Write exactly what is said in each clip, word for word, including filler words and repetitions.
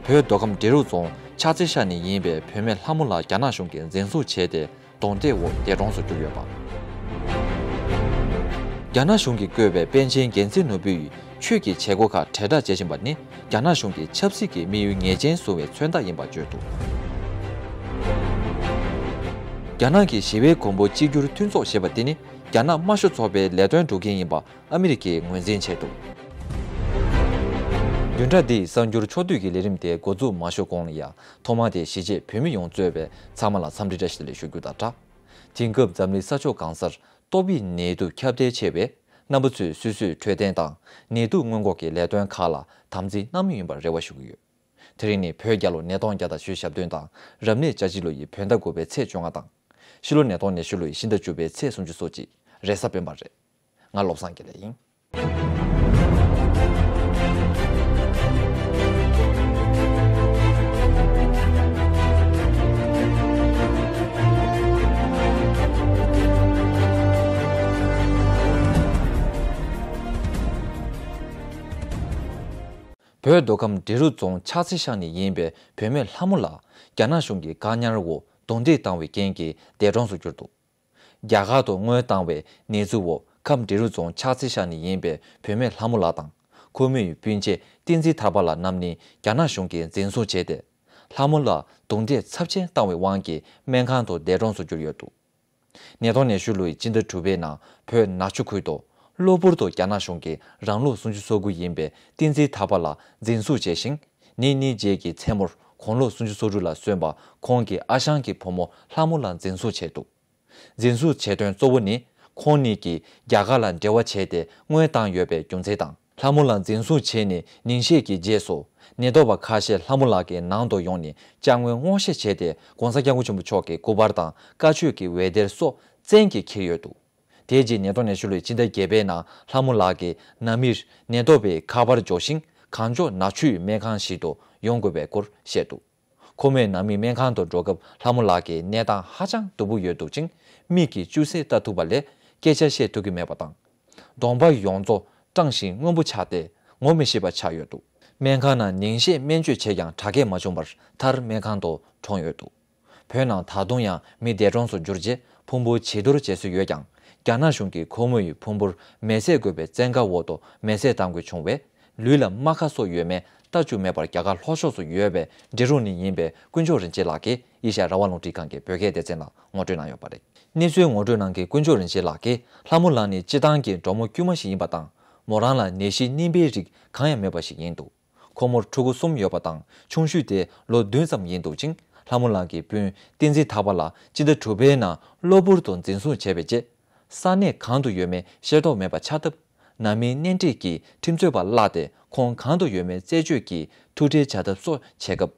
བོད་མདོ་ཁམས་འབྲི་རུ་རྫོང་ཆགས་རྩེ་ཤག་ནས་ཡིན་པའི་བུད་མེད་ལྷ་མོ་ལགས་རྒྱ་ནག་གཞུང་གིས་འཛིན་བཟུང་བྱས་ཏེ། རྡུང་རྡེག་འོག་འདས་གྲོངས་སུ་གྱུར་ཡོད་པ། རྒྱ་ནག་གཞུང་གིས་བསྐོས་པའི་པཎ་ཆེན་རྒྱལ་མཚན་ནོར་བུ་ཡིས་ཆོས་ཀྱི་བྱེད་སྒོ་ཁག་དྲིལ་བསྒྲགས་བྱེད་བཞིན་པ་ནི། རྒྱ་ནག་གཞུང་གི་ཆབ་སྲིད་ཀྱི་དམིགས་ཡུལ་ངེས་ཅན་བཟུང་བའི་མཚོན་རྟགས་ཡིན་པ་བརྗོད་འདུག་རྒྱ་ནག་གི་ཞི་བའི་གོམ་བུ་གཅིག་གྱུར་མཐུན་ཚོགས་ཞེས་པ་དེ་ནི། རྒྱ་ནག་དམར་ཤོག་ཚོགས་པའི་ལས་དོན་སྒྲུབ་མཁན་ཡིན་པ་ཨ་མི་རི་ཀས་ངོས་འཛིན་བྱས་འདུག་བདུན་ཕྲག་འདིའི་གསར་འགྱུར་ཕྱོགས་བསྡུས་ཀྱི་ལས་རིམ་དེ་འགོ་འཛུགས་མ་ཞུ་གོང་ལ་ཡང་། ཐོག་མར་དེ་གཞིས་བྱེས་བོད་མི་ཡོངས་གཙོས་པའི་ཚང་མ་ལ་འཚམས་འདྲི་བཀྲ་ཤིས་བདེ་ལེགས་ཞུ་རྒྱུ་དང་སྦྲགས། དེང་སྐབས་འཛམ་གླིང་ས་ཕྱོགས་གང་སར་ཏོག་དབྱིབས་ནད་དུག་ཁྱབ་གདལ་ཆེ་བས། རྣམ་པ་ཚོས་སོ་སོའི་འཕྲོད་བསྟེན་དང་ནད་དུག་སྔོན་འགོག་གི་ལས་དོན་ཁག་ལ་དམ་འཛིན་གནང་མུས་ཡིན་པར་རེ་བ་ཞུ་གི་ཡོད། དེ་རིང་ནི་བོད་རྒྱལ་ལོ་ཉིས་སྟོང་བརྒྱ་དང་བཞི་བཅུ་ཞེ་བདུན་དང་། རབ་གནས་ལྕགས་བྱི་ལོ་ཡི་བོད་ཟླ་དགུ་པའི་ཚེས་བཅོ་ལྔ་དང་། ཕྱི་ལོ་ཉིས་སྟོང་ཉི་ཤུ་ལོ་ཡི་ཕྱི་ཟླ་བཅུ་པའི་ཚེས་སུམ་ཅུ་སོ་གཅིག་རེས་གཟའ་སྤེན་པ་རེད། ང་བློ་བཟང་དགེ་ལེགས་ཡིན། བོད་མདོ་ཁམས་འབྲི་རུ་རྫོང་ཆགས་རྩེ་ཤག་ནས་ཡིན་པའི་བུད་མེད་ལྷ་མོ་ལགས་རྒྱ་ནག་གཞུང་གིས་བཀག་ཉར་འོག་རྡུང་རྡེག་བཏང་བའི་རྐྱེན་གྱིས་འདས་གྲོངས་སུ་གྱུར་འདུག་རྒྱ་གར་དུ་དངོས་བཏང་བའི་ནད་འཛུགས་འོག་ཁམས་འབྲི་རུ་རྫོང་ཆགས་རྩེ་ཤག་ནས་ཡིན་པའི་བུད་མེད་ལྷ་མོ་ལགས་དང་། ཁོ་མོའི་སྤུན་མཆེད་བསྟན་འཛིན་ཐར་པ་ལགས་རྣམ་གཉིས་རྒྱ་ནག་གཞུང་གིས་འཛིན་བཟུང་བྱས་ཏེ། ལྷ་མོ་ལགས་རྡུང་རྡེག་ཚབས་ཆེན་བཏང་བའི་དབང་གིས་སྨན་ཁང་དུ་འདས་གྲོངས་སུ་གྱུར་ཡོད་འདུག་ཉིས་སྟོང་ཉི་ཤུ་ལོའི་སྤྱི་ཟླ་དྲུག་པའི་ནང་བོད་ནག་ཆུ་ཁུལ་དུ་གློ་བུར་དུ་རྒྱ་ནག་གཞུང་གིས་རང་ལོ་སུམ་ཅུ་སོ་དགུ་ཡིན་པའི་བསྟན་འཛིན་ཐར་པ་ལགས་འཛིན་བཟུང་བྱས་ཤིང་། ཉིན་གཉིས་རྗེས་ཀྱི་མཚན་མོར་དགུང་ལོ་སུམ་ཅུ་སོ་དྲུག་ལ་སོན་པ་ཁོང་གི་ཨ་ཞང་གི་བུ་མོ་ལྷ་མོ་ལགས་འཛིན་བཟུང་བྱས་འདུག་འཛིན་བཟུང་བྱས་དོན་གཙོ་བོ་ནི། ཁོང་གཉིས་ཀྱིས་རྒྱ་གར་ལ་འབྲེལ་བ་བྱས་ཏེ་དངོས་བཏང་ཡོད་པའི་རྒྱུ་མཚན་དང་། ལྷ་མོ་ལགས་འཛིན་བཟུང་བྱས་ནས་ཉིན་ཤས་ཀྱི་རྗེས་སུ། ཉེན་རྟོག་པ་ཁ་ཤས་ལྷ་མོ་ལགས་ཀྱི་ནང་དུ་ཡོང་ནས་ཅ་དངོས་སྔོག་བཤེར་བྱས་ཏེ། ༸གོང་ས་༸སྐྱབས་མགོན་ཆེན་པོ་མཆོག་གི་སྐུ་པར་དང་བཀའ་ཆོས་ཀྱི་འོད་སྡེར་སོགས་བཙན་གྱིས་ཁྱེར་ཡོད་འདུག་དེ་རྗེས་ཉིས་སྟོང་ཉི་ཤུ་ལོའི་ཕྱི་ཟླ་བརྒྱད་པའི་ནང་ལྷ་མོ་ལགས་ཀྱི་ནང་མིར་ཉེན་རྟོག་པས་ཁ་པར་འཇོག་ཞིང་། གངས་ལྗོངས་ནག་ཆུའི་སྨན་ཁང་ཞིག་ཏུ་ཡོང་དགོས་པའི་སྐོར་བཤད་འདུག་ཁོ་མོས་ནང་མི་སྨན་ཁང་དུ་འགྲོ་སྐབས་ལྷ་མོ་ལགས་ཀྱི་གནས་སྟངས་ཧ་ཅང་སྡུག་པོ་ཡོད་འདུག་ཅིང་། མིག་གིས་ཅུང་ཟད་ལྟ་ཐུབ་པ་ལས་སྐད་ཆ་བཤད་ཐུབ་ཀྱི་མེད་པ་དང་། གདོང་པ་ཡོངས་རྫོགས་སྐྲངས་ཤིང་སྔོན་པོ་ཆགས་ཏེ་ངོ་མི་ཤེས་པ་ཆགས་ཡོད་འདུག་སྨན་ཁང་ནང་ཉིན་ཤས་སྨན་བཅོས་བྱས་ཀྱང་དྲག་སྐྱེད་མ་བྱུང་བར་མཐར་སྨན་ཁང་དུ་གྲོངས་ཡོད་འདུག་བོད་ནང་ད་དུང་ཡང་མི་འདས་གྲོངས་སུ་གྱུར་རྗེས་ཕུང་པོ་བྱི་དོར་བྱེད་སྲོལ་ཡོད་ཀྱང་། རྒྱ་ནག་གཞུང་གིས་ཁོ་མོ་ཡི་ཕུང་པོར་མེ་བསྲེགས་དགོས་པའི་བཙན་བཀའ་འོག་ཏུ་མེ་བསྲེགས་གཏང་དགོས་བྱུང་བས། ལུས་ལ་རྨ་ཁ་སོགས་ཡོད་མེད་ལྟ་བཅུག་མེད་པར། རྒྱ་གར་ལྷོ་ཕྱོགས་སུ་ཡོད་པའི་འབྲི་རུ་ནས་ཡིན་པའི་དཀོན་མཆོག་རིན་ཆེན་ལགས་ཀྱིས་ཨེ་ཤ་ཡ་རང་དབང་རླུང་འཕྲིན་ཁང་གི་བོད་སྐད་སྡེ་ཚན་ལ་ངོ་སྤྲོད་གནང་ཡོད་པ་རེད། གནས་ཚུལ་ངོ་སྤྲོད་གནང་མཁན་དཀོན་མཆོག་རིན་ཆེན་ལགས་ཀྱིས། ལྷ་མོ་ལགས་ནི་སྤྱིར་བཏང་གི་འབྲོག་མོ་དཀྱུས་མ་ཞིག་ཡིན་པ་དང་། མོ་རང་ལ་ནད་གཞི་སྙིང་པོའི་རིགས་གང་ཡང་མེད་པ་ཞིག་ཡིན་འདུག་ཁོ་མོར་ཕྲུ་གུ་གསུམ་ཡོད་པ་དང་། ཆུང་ཤོས་དེ་ལོ་བདུན་ཙམ་ཡིན་འདུག་ཅིང་། ལྷ་མོ་ལགས་ཀྱི་སྤུན་བསྟན་འཛིན་ཐར་པ་ལགས་སྤྱི་ཟླ་དྲུག་པའི་ནང་གློ་བུར་དུ་འཛིན་བཟུང་བྱས་པའི་རྗེས། ས་གནས་གང་དུ་ཡོད་མེད་ཤེས་རྟོགས་མེད་པ་ཆགས་སྟབས། ནང་མིའི་གནས་འབྲེལ་གྱིས་ཁྲིམས་རྩོད་པ་བརླགས་ཏེ། ཁོང་གང་དུ་ཡོད་མེད་རྩད་གཅོད་ཀྱིས་ཐུགས་ཁྲལ་བྱ་ཐབས་སོགས་བྱས་སྐབས།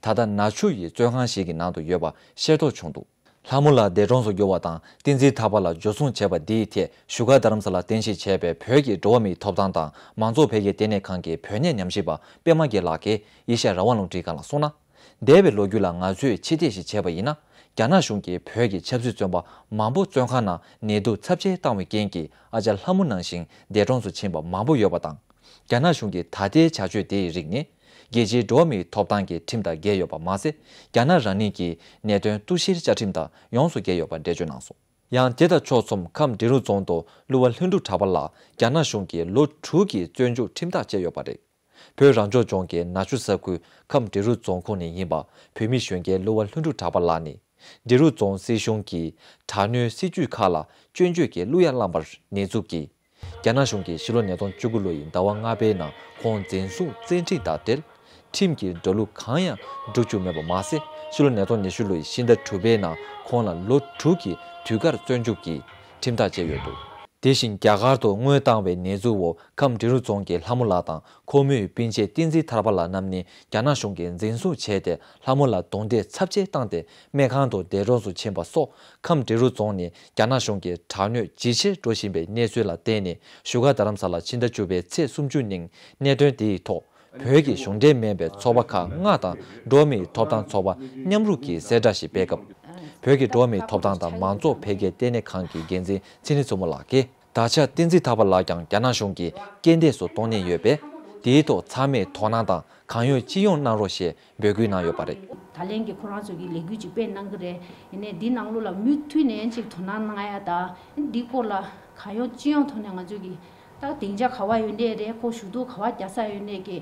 ད་ལྟ་ནག་ཆུ་ཡི་བཙོན་ཁང་ཞིག་གི་ནང་དུ་ཡོད་པ་ཤེས་རྟོགས་བྱུང་འདུག་ལྷ་མོ་ལགས་འདས་གྲོངས་སུ་གྱུར་བ་དང་། བསྟན་འཛིན་ཐར་པ་ལགས་འཇུ་བཟུང་བྱས་པ་འདིའི་ཐད། བཞུགས་སྒར་རྡ་རམ་ས་ལར་རྟེན་གཞི་བྱས་པའི་བོད་ཀྱི་འགྲོ་བ་མིའི་ཐོབ་ཐང་དང་མང་གཙོ་འཕེལ་རྒྱས་ལྟེ་གནས་ཁང་གི་བོད་གནས་ཉམས་ཞིབ་པ་པད་མ་རྒྱལ་ལགས་ཀྱིས་ཨེ་ཤ་ཡ་རང་དབང་རླུང་འཕྲིན་ཁང་ལ་གསུངས་ན། འདས་པའི་ལོ་རྒྱུས་ལ་ང་ཚོས་ཕྱིར་བལྟས་ཤིག་བྱས་པ་ཡིན་ན། རྒྱ་ནག་གཞུང་གིས་བོད་ཀྱི་ཆབ་སྲིད་བཙོན་པ་མང་པོ་བཙོན་ཁང་ནང་ནད་དུག་ཚབས་ཆེན་བཏང་བའི་རྐྱེན་གྱིས། ཨ་ཅག་ལྷ་མོ་ནང་བཞིན་འདས་གྲོངས་སུ་ཕྱིན་པ་མང་པོ་ཡོད་པ་དང་། རྒྱ་ནག་གཞུང་གི་ད་ལྟའི་བྱ་སྤྱོད་དེའི་རིགས་ནི། རྒྱལ་སྤྱིའི་འགྲོ་བ་མིའི་ཐོབ་ཐང་གི་ཁྲིམས་དང་འགལ་ཡོད་པ་མ་ཟད། རྒྱ་ནག་རང་ཉིད་ཀྱི་ནད་དོན་གཏུག་བཤེར་བཅའ་ཁྲིམས་དང་ཡོངས་སུ་འགལ་ཡོད་པ་འགྲེལ་བརྗོད་གནང་སོང་། ཡང་དེ་དང་ཕྱོགས་མཚུངས་ཁམས་འབྲི་རུ་རྫོང་དུ་གླུ་བ་ལྷུན་གྲུབ་གྲགས་པ་ལགས་རྒྱ་ནག་གཞུང་གིས་ལོ་དྲུག་གི་བཙོན་འཇུག་ཁྲིམས་ཐག་བཅད་ཡོད་པ་རེད། བོད་རང་སྐྱོང་ལྗོངས་ཀྱི་ནག་ཆུ་ས་ཁུལ་ཁམས་འབྲི་རུ་རྫོང་ཁོངས་ནས་ཡིན་པ། བོད་མི་གཞོན་སྐྱེས་གླུ་བ་ལྷུན་གྲུབ་གྲགས་པ་ལགས་ནི། འབྲི་རུ་རྫོང་སྲིད་གཞུང་གིས་དྲག་གནོན་སྲིད་ཇུས་ཁག་ལ་སྐྱོན་བརྗོད་ཀྱི་གླུ་ཡང་བླངས་པར་ནད་འཛུགས་ཀྱིས། རྒྱ་ནག་གཞུང་གིས་ཕྱི་ལོ་ཉིས་སྟོང་བཅུ་དགུ་ལོ་ཡི་ཟླ་བ་ལྔ་པའི་ནང་ཁོང་འཛིན་བཟུང་བཙན་ཁྲིད་དང་འབྲེལ། ཁྲིམས་ཀྱི་འགྲོ་ལུགས་གང་ཡང་སྒྲུབ་བཅུག་མེད་པ་མ་ཟད། ཕྱི་ལོ་ཉིས་སྟོང་ཉི་ཤུ་ལོ་ཡི་ཕྱི་ཟླ་དྲུག་པའི་ནང་ཁོང་ལ་ལོ་དྲུག་གི་དུས་བཀག་བཙོན་འཇུག་གི་ཁྲིམས་ཐག་བཅད་ཡོད་འདུག་དེ་བཞིན་རྒྱ་གར་དུ་དངོས་བཏང་བའི་ནད་འཛུགས་འོག་ཁམས་འབྲི་རུ་རྫོང་གི་ལྷ་མོ་ལགས་དང་ཁོ་མོའི་སྤུན་མཆེད་བསྟན་འཛིན་ཐར་པ་ལགས་རྣམ་གཉིས་རྒྱ་ནག་གཞུང་གིས་འཛིན་བཟུང་བྱས་ཏེ། ལྷ་མོ་ལགས་རྡུང་རྡེག་ཚབས་ཆེན་བཏང་སྟེ་སྨན་ཁང་དུ་འདས་གྲོངས་སུ་ཕྱིན་པ་སོགས། ཁམས་འབྲི་རུ་རྫོང་ནི་རྒྱ་ནག་གཞུང་གིས་དྲག་གནོན་ཇེ་ཆེར་འགྲོ་བཞིན་པའི་གནས་ཚུལ་ལ་བརྟེན་ནས། བཞུགས་སྒར་རྡ་རམ་ས་ལར་ཕྱི་ཟླ་བཅུ་པའི་ཚེས་སུམ་ཅུ་ཉིན་གནད་དོན་དེའི་ཐོག་བོད་ཀྱི་གཞུང་འབྲེལ་མིན་པའི་ཚོགས་པ་ཁག་ལྔ་དང་འགྲོ་བ་མིའི་ཐོབ་ཐང་ཚོགས་པ་མཉམ་རུབ་ཀྱིས་གསལ་བསྒྲགས་ཤིག་སྤེལ་སྐབས། བོད་ཀྱི་འགྲོ་བ་མིའི་ཐོབ་ཐང་དང་མང་གཙོ་འཕེལ་རྒྱས་ལྟེ་གནས་ཁང་གི་འགན་འཛིན་ཚེ་རིང་མཚོ་མོ་ལགས་ཀྱིས། ད་ཆ་བསྟན་འཛིན་ཐར་པ་ལགས་ཀྱང་རྒྱ་ནག་གཞུང་གིས་རྐྱེན་འདས་སུ་གཏོང་ཉེན་ཡོད་པས། དེའི་ཐོག་ཚང་མས་དོ་སྣང་དང་གང་ཡོང་ཅི་ཡོང་གནང་རོགས་ཞེས་འབོད་སྐུལ་གནང་ཡོད་པ་རེད། ད་ལན་གྱི་ཁོ་རང་ཚོ་གི་ལས་འགུལ་ཅིག་སྤེལ་གནང་གི་རེད། ཡིན་ནའི་འདི་ནང་ལོགས་ལ་མུ་མཐུད་ནས་ཅིག་དོ་སྣང་གནང་ཡ་དང་འདི་སྐོར་ལ་གང་ཡོང་ཅི་ཡོང་ཐོག་ནས་ང་ཚོ་གི་ད་སྡིངས་ཆ་ག་བ་ཡོད་ནའི་རེད། ཁོ་ཞུ་གཏུག་ག་བ་རྒྱག་ས་ཡོད་ནའི་གི་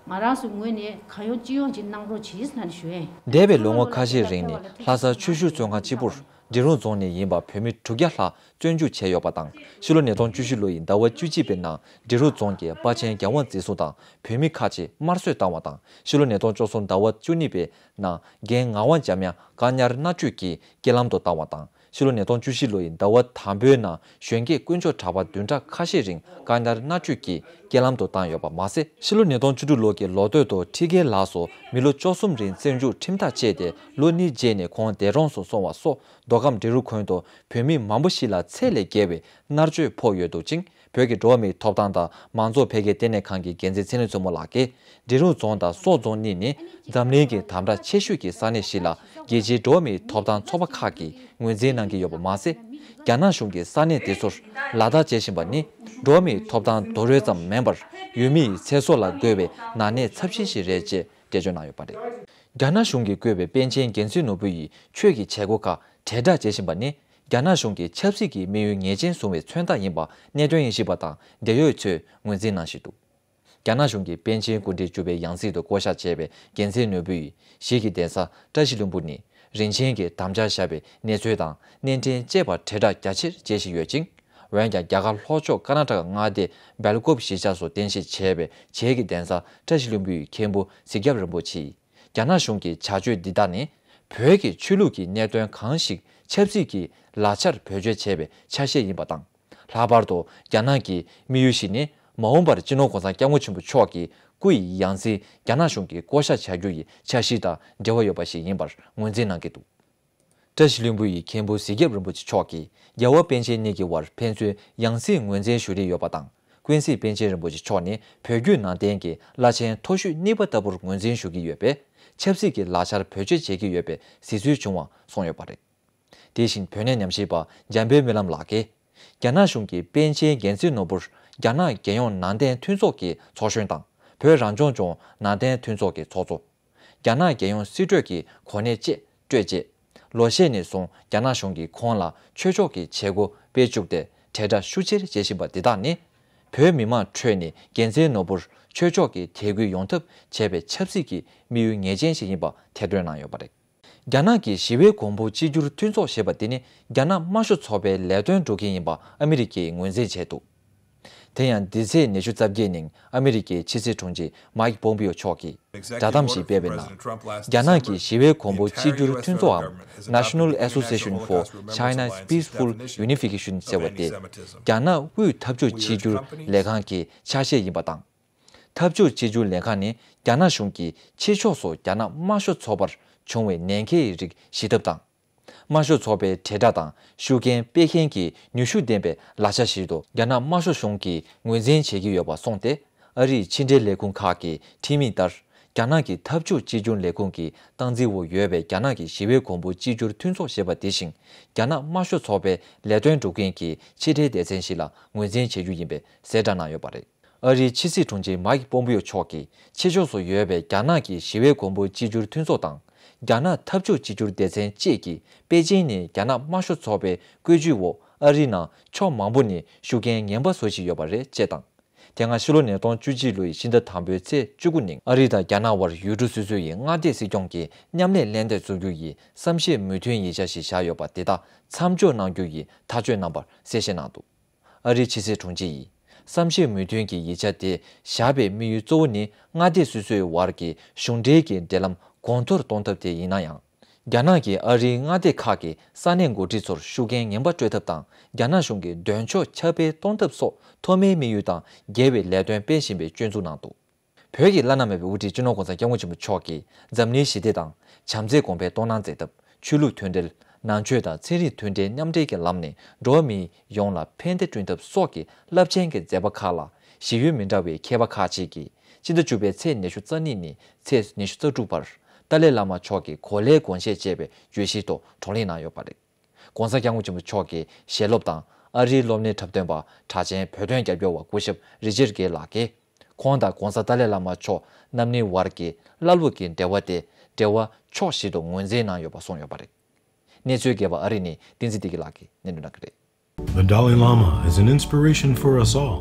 ང་རང་ཚོའི་ངོས་ནས་གང་ཡོང་ཅི་ཡོང་ཅིག་གནང་རོགས་གྱིས་ཟེར་ནས་ཞུ་ཡ་ཡིན། འདས་པའི་ལོ་ངོ་ཁ་ཤས་རིང་ནས་ལྷ་ས་ཆུ་ཤུར་བཙོན་ཁང་གཅིག་པུར་འབྲི་རུ་རྫོང་ནས་ཡིན་པ་བོད་མི་དྲུག་བརྒྱ་ལྷག་བཙོན་འཇུག་བྱས་ཡོད་པ་དང་། ཕྱི་ལོ་ཉིས་སྟོང་བཅུ་བཞི་ལོ་ཡི་ཟླ་བ་བཅུ་གཅིག་པའི་ནང་འབྲི་རུ་རྫོང་གི་དཔའ་ཆེན་རྒྱལ་དབང་འཛིན་བཟུང་དང་བོད་མི་ཁག་ཅིག་དམར་གསོད་བཏང་བ་དང་། ཕྱི་ལོ་ཉིས་སྟོང་བཅུ་གསུམ་ཟླ་བ་བཅུ་གཉིས་པའི་ནང་རྒན་ངག་དབང་འཇམ་དབྱངས་བཀག་ཉར་མནར་གཅོད་ཀྱིས་རྐྱེན་ལམ་དུ་བཏང་བ་དང་། ཕྱི་ལོ་ཉིས་སྟོང་བཅུ་བཞི་ལོ་ཡི་ཟླ་བ་དང་པོའི་ནང་གཞོན་སྐྱེས་དཀོན་མཆོག་གྲགས་པ་བདུན་ཕྲག་ཁ་ཤས་རིང་བཀག་ཉར་མནར་གཅོད་ཀྱིས་རྐྱེན་ལམ་དུ་བཏང་ཡོད་པ་མ་ཟད། ཕྱི་ལོ་ཉིས་སྟོང་བཅུ་དྲུག་ལོ་གི་ལོ་སྟོད་དུ་ཁྲི་རྒན་ལགས་སུ་མི་ལོ་བཅུ་གསུམ་རིང་བཙོན་འཇུག་ཁྲིམས་ཐག་བཅད་དེ་ལོ་གཉིས་རྗེས་ནས་ཁོང་འདས་གྲོངས་སུ་སོང་བ་སོགས། མདོ་ཁམས་འབྲི་རུ་ཁུལ་དུ་བོད་མི་མང་པོ་ཞིག་ལ་ཚད་ལས་བརྒལ་བའི་མནར་གཅོད་ཕོག་ཡོད་འདུག་ཅིང་། བོད་ཀྱི་འགྲོ་བ་མིའི་ཐོབ་ཐང་དང་མང་གཙོ་འཕེལ་རྒྱས་ལྟེ་གནས་ཁང་གི་འགན་འཛིན་ཚེ་རིང་མཚོ་མོ་ལགས་ཀྱིས། འབྲི་རུ་རྫོང་དང་སོག་རྫོང་གཉིས་ནི་འཛམ་གླིང་གི་དམ་དྲག་ཆེ་ཤོས་ཀྱི་ས་གནས་ཤིག་ལ། རྒྱལ་སྤྱིའི་འགྲོ་བ་མིའི་ཐོབ་ཐང་ཚོགས་པ་ཁག་གིས་ངོས་འཛིན་གནང་གི་ཡོད་པ་མ་ཟད། རྒྱ་ནག་གཞུང་གིས་ས་གནས་དེ་ཚོར་ལག་བསྟར་བྱེད་བཞིན་པ་ནི། འགྲོ་བ་མིའི་ཐོབ་ཐང་རྡོག་རོལ་ཙམ་མིན་པར། ཡུལ་མི་ཡི་ཚེ་སྲོག་ལ་རྒོལ་བའི་ནག་ཉེས་ཚབས་ཆེན་ཞིག་རེད་ཅེས་འགྲེལ་བརྗོད་གནང་ཡོད་པ་རེད། རྒྱ་ནག་གཞུང་གིས་བཀོད་པའི་པཎ་ཆེན་རྒྱལ་མཚན་ནོར་བུ་ཡི་ཆོས་ཀྱི་བྱེད་སྒོ་ཁག་དྲིལ་བསྒྲགས་བྱེད་བཞིན་པ་ནི། རྒྱ་ནག་གཞུང་གིས་ཆབ་སྲིད་ཀྱི་དམིགས་ཡུལ་ངེས་ཅན་བཟུང་བའི་མཚོན་རྟགས་ཡིན་པ་གནད་དོན་དབྱེ་ཞིབ་པ་དང་འབྲེལ་ཡོད་ཚོས་ངོས་འཛིན་གནང་བཞིན་འདུག། རྒྱ་ནག་གཞུང་གིས་པཎ་ཆེན་སྐུ་ཕྲེང་བཅུ་པའི་ཡང་སྲིད་དུ་བསྐོ་བཞག་བྱས་པའི་རྒྱལ་མཚན་ནོར་བུ་ཡི་གཞིས་ཀྱི་གདན་ས་བཀྲ་ཤིས་ལྷུན་པོ་ནི། རིན་ཆེན་གྱིས་དམ་བཅའ་བཞག་པའི་གནས་ཚུལ་དང་གནས་འཕྲིན་བཅས་པ་དྲིལ་བསྒྲགས་རྒྱ་ཆེར་བྱེད་བཞིན་ཡོད་ཅིང་། འོན་ཀྱང་རྒྱ་གར་ལྷོ་ཕྱོགས་ཀར་ན་ཊ་ཀ་མངའ་སྡེ་སྦེལ་ཀོབ་གཞིས་ཆགས་སུ་རྟེན་གཞི་བྱས་པའི་བྱེས་ཀྱི་གདན་ས་བཀྲ་ཤིས་ལྷུན་པོའི་མཁན་པོ་གཟིག་རྒྱབ་རིན་པོ་ཆེ་ཡིས། རྒྱ་ནག་གཞུང་གི་བྱ་སྤྱོད་འདི་དག་ནི། བོད་ཀྱི་ཆོས་ལུགས་ཀྱི་གནད་དོན་གང་ཞིག་ཆབ་སྲིད་ཀྱི་ལག་ཆར་བེད་སྤྱོད་བྱས་པའི་ཆ་ཤས་ཡིན་པ་དང་། ལྷག་པར་དུ་རྒྱ་ནག་གི་དམིགས་ཡུལ་ཞིག་ནི། མ་འོངས་པར་སྤྱི་ནོར་༸གོང་ས་༸སྐྱབས་མགོན་ཆེན་པོ་མཆོག་གི་སྐུ་ཡི་ཡང་སྲིད་རྒྱ་ནག་གཞུང་གིས་བསྐོ་བཞག་བྱ་རྒྱུ་ཡི་འཆར་གཞི་དང་འབྲེལ་བ་ཡོད་པ་ཞིག་ཡིན་པར་ངོས་འཛིན་གནང་གི་འདུག། བཀྲ་ཤིས་ལྷུན་པོ་ཡི་མཁན་པོ་གཟིག་རྒྱབ་རིན་པོ་ཆེ་མཆོག་གིས་རྒྱལ་བ་པཎ་ཆེན་གཉིས་ཀྱི་དབར་ཕན་ཚུན་ཡང་སྲིད་ངོས་འཛིན་ཞུ་རེས་ཡོད་པ་དང་། ཀུན་གཟིགས་པཎ་ཆེན་རིན་པོ་ཆེ་མཆོག་ནི་བོད་བརྒྱུད་ནང་བསྟན་གྱི་བླ་ཆེན་མཐོ་ཤོས་གཉིས་པ་ལྟ་བུར་ངོས་འཛིན་ཞུ་གི་ཡོད་པས། ཆབ་སྲིད་ཀྱི་ལག་ཆར་བེད་སྤྱོད་བྱེད་ཀྱི་ཡོད་པའི་གཟིགས་ཚུལ་བྱུང་བ་གསུངས་ཡོད་པ་རེད། དེ་བཞིན་བོད་གནས་ཉམས་ཞིབ་པ་འཇམ་དཔལ་རྨི་ལམ་ལགས་ཀྱིས། རྒྱ་ནག་གཞུང་གིས་པཎ་ཆེན་རྒྱལ་མཚན་ནོར་བུར་རྒྱ་ནག་རྒྱལ་ཡོངས་ནང་བསྟན་མཐུན་ཚོགས་ཀྱི་ཚོགས་གཞོན་དང་། བོད་རང་སྐྱོང་ལྗོངས་ནང་བསྟན་མཐུན་ཚོགས་ཀྱི་ཚོགས་གཙོ། རྒྱ་ནག་རྒྱལ་ཡོངས་སྲིད་གྲོས་ཀྱི་གོ་གནས་བཅས་སྤྲོད་རྗེས། ལོ་ཤས་ནས་བཟུང་རྒྱ་ནག་གཞུང་གིས་ཁོང་ལ་ཆོས་ཕྱོགས་ཀྱི་བྱེད་སྒོ་སྤེལ་བཅུག་སྟེ་དྲིལ་བསྒྲགས་ཤུགས་ཆེར་བྱེད་བཞིན་པ་འདི་དག་ནི། བོད་མི་མང་ཁྲོད་ནས་རྒྱལ་མཚན་ནོར་བུར་ཆོས་ཕྱོགས་ཀྱི་དད་གུས་ཡོང་ཐབས་བྱས་པའི་ཆབ་སྲིད་ཀྱི་དམིགས་ཡུལ་ངེས་ཅན་ཞིག་ཡིན་པ་ཐེར་འདོན་གནང་ཡོད་པ་རེད། རྒྱ་ནག་གི་ཞི་བའི་གོང་བུ་གཅིག་གྱུར་མཐུན་ཚོགས་ཞེས་པ་དེ་ནི་རྒྱ་ནག་དམར་ཤོག་ཚོགས་པའི་ལས་དོན་སྒྲུབ་མཁན་ཡིན་པ་ཨ་མི་རི་ཀས་ངོས་འཛིན་བྱས་འདུག། དེ་ཡང་འདི་ཚེས་ཉི་ཤུ་རྩ་བརྒྱད་ཉིན་ཨ་མི་རི་ཀའི་ཕྱི་སྲིད་དྲུང་ཆེ་མའིག་པོམ་པིའོ་མཆོག་གིས་བསྒྲགས་གཏམ་ཞིག་སྤེལ་བའི་ནང་། རྒྱ་ནག་གི་ཞི་བའི་གོང་བུ་གཅིག་གྱུར་མཐུན་ཚོགས་འམ། National Association for China's Peaceful Unification ཟེར་བ་དེ། རྒྱ་ནག་དབུས་འཐབ་ཕྱོགས་གཅིག་གྱུར་ལས་ཁང་གི་ཆ་ཤས་ཡིན་པ་དང་། འཐབ་ཕྱོགས་གཅིག་གྱུར་ལས་ཁང་ནི་རྒྱ་ནག་གཞུང་གིས་ཕྱི་ཕྱོགས་སུ་རྒྱ་ནག་དམར་ཤོག་ཚོགས་པར་བྱུང་བའི་ཉེན་ཁའི་རིགས་ཞི་ཐབས་དང་། དམར་ཤོག་ཚོགས་པའི་དྲིལ་བསྒྲགས་དང་ཤུགས་རྐྱེན་སྤེལ་མཁན་གྱི་ནུས་ཤུགས་ལྡན་པའི་ལག་ཆ་ཞིག་ཏུ་རྒྱ་ནག་དམར་ཤོག་གཞུང་གིས་ངོས་འཛིན་བྱེད་ཀྱི་ཡོད་པ་སོང་སྟེ། ཨ་རིའི་ཕྱི་འབྲེལ་ལས་ཁུངས་ཁག་གི་ཁྲིམས་ཡིག་ལྟར། རྒྱ་ནག་གི་འཐབ་ཕྱོགས་གཅིག་གྱུར་ལས་ཁུངས་ཀྱི་སྟངས་འཛིན་འོག་ཡོད་པའི་རྒྱ་ནག་གི་ཞི་བའི་གོང་བུ་གཅིག་གྱུར་མཐུན་ཚོགས་ཞེས་པ་དེ་བཞིན། རྒྱ་ནག་དམར་ཤོག་ཚོགས་པའི་ལས་དོན་སྒྲུབ་མཁན་གྱི་ཕྱི་འབྲེལ་སྡེ་ཚན་ཞིག་ལ་ངོས་འཛིན་བྱེད་རྒྱུ་ཡིན་པའི་གསལ་བསྒྲགས་གནང་ཡོད་པ་རེད། ཨ་རིའི་ཕྱི་སྲིད་དྲུང་ཆེ་མའིག་པོམ་པིའོ་མཆོག་གིས་ཕྱི་ཕྱོགས་སུ་ཡོད་པའི་རྒྱ་ནག་གི་ཞི་བའི་གོང་བུ་གཅིག་གྱུར་མཐུན་ཚོགས་དང་། རྒྱ་ནག་འཐབ་ཕྱོགས་གཅིག་གྱུར་སྡེ་ཚན་བཅས་ཀྱིས་པེ་ཅིང་ནས་རྒྱ་ནག་དམར་ཤོག་ཚོགས་པའི་བཀོད་ཇུས་འོག་ཨ་རིའི་ནང་ཕྱོགས་མང་པོ་ནས་ཤུགས་རྐྱེན་ངན་པ་བཟོ་བཞིན་ཡོད་པ་རེད་ཅེས་དང་། དེ་སྔ་ཕྱི་ལོ་ཉིས་སྟོང་བཅུ་གཅིག་ལོ་ཡི་ཕྱི་ཟླ་དང་པོའི་ཚེས་བཅུ་དགུ་ཉིན་ཨ་རི་དང་རྒྱ་ནག་དབར་ཡུལ་གྲུ་སོ་སོ་ཡི་མངའ་སྡེ་སྲིད་སྐྱོང་གི་མཉམ་ལས་ལྷན་ཐབས་བཙུགས་རྒྱུ་ཡི་བསམ་ཤེས་མོས་མཐུན་ཡིག་ཆ་ཞིག་བཞག་ཡོད་པ་དེ་དག་མཚམས་འཇོག་གནང་རྒྱུ་ཡི་ཐག་གཅོད་གནང་བར་གསལ་བཤད་གནང་འདུག། ཨ་རིའི་ཕྱི་སྲིད་དྲུང་ཆེ་ཡིས། བསམ་ཤེས་མོས་མཐུན་གྱི་ཡིག་ཆ་དེ་བཞག་པའི་དམིགས་ཡུལ་གཙོ་བོ་ནི་མངའ་སྡེ་སོ་སོའི་བར་གྱི་གཞུང་འབྲེལ་གྱི་འབྲེལ་ལམ་གོང་མཐོར་གཏོང་ཐབས་དེ་ཡིན་ན་ཡང་། རྒྱ་ནག་གིས་ཨ་རིའི་མངའ་སྡེ་ཁག་གི་ས་གནས་འགོ་ཁྲིད་ཚོར་ཤུགས་རྐྱེན་ངན་པ་སྤྲོད་ཐབས་དང་། རྒྱ་ནག་གཞུང་གི་འདོན་ཕྱོགས་ཁྱབ་སྤེལ་གཏོང་ཐབས་སོགས་མཐོ་དམན་དམིགས་ཡུལ་དང་འགལ་བའི་ལས་དོན་སྤེལ་བཞིན་པའི་སྐྱོན་འཛུགས་གནང་འདུག། བོད་ཀྱི་བླ་ན་མེད་པའི་དབུ་ཁྲིད་སྤྱི་ནོར་༸གོང་ས་༸སྐྱབས་མགོན་ཆེན་པོ་མཆོག་གིས་འཛམ་གླིང་ཞི་བདེ་དང་། བྱམས་བརྩེའི་གོང་འཕེལ་གཏོང་གནང་མཛད་ཐབས། ཆོས་ལུགས་མཐུན་འབྲེལ། ནང་ཆོས་དང་ཚན་རིག་མཐུན་འབྲེལ་མཉམ་འབྲེལ་གྱི་ལམ་ནས་འགྲོ་བ་མི་ཡོངས་ལ་ཕན་བདེ་བསྐྲུན་ཐབས་སོགས་ཀྱི་རླབས་ཆེན་གྱི་མཛད་པ་ཁག་ལ་ཞི་ཡུལ་མི་འདྲ་བའི་མཁས་པ་ཁག་ཅིག་གིས་སྤྱི་ཟླ་བཅུ་པའི་ཚེས་ཉི་ཤུ་རྩ་གཉིས་ནས་ཚེས་ཉི་ཤུ་རྩ་དྲུག་བར་ཏཱ་ལའི་བླ་མ་མཆོག་གི་གོ་ལའི་དགོངས་བཞེད་ཅེས་པའི་བརྗོད་གཞིའི་ཐོག་བགྲོ་གླེང་གནང་ཡོད་པ་རེད། ༸གོང་ས་༸སྐྱབས་མགོན་ཆེན་པོ་མཆོག་གི་ཞལ་སློབ་དང་ཨ་རིའི་སློབ་གཉེར་འཁྲབ་སྟོན་པ་གྲགས་ཅན་བོད་དོན་རྒྱབ་སྐྱོར་བ་སྐུ་ཞབས་རི་ཅར་གྷེ་ལགས་ཀྱིས། ཁོང་དང་༧གོང་ས་ཏཱ་ལའི་བླ་མ་མཆོག་རྣམ་གཉིས་བར་གྱི་བླ་སློབ་ཀྱི་འབྲེལ་བ་དེ་འབྲེལ་བ་ཕྱོགས་བཞི་དུ་ངོས་འཛིན་གནང་ཡོད་པ་གསུངས་ཡོད་པ་རེད། གནས་ཚུལ་རྒྱས་པ་ཨ་རི་ནས་བསྟན་འཛིན་བདེ་སྐྱིད་ལགས་ཀྱིས་སྙན་སྒྲོན་གནང་གི་རེད། The Dalai Lama is an inspiration for us all.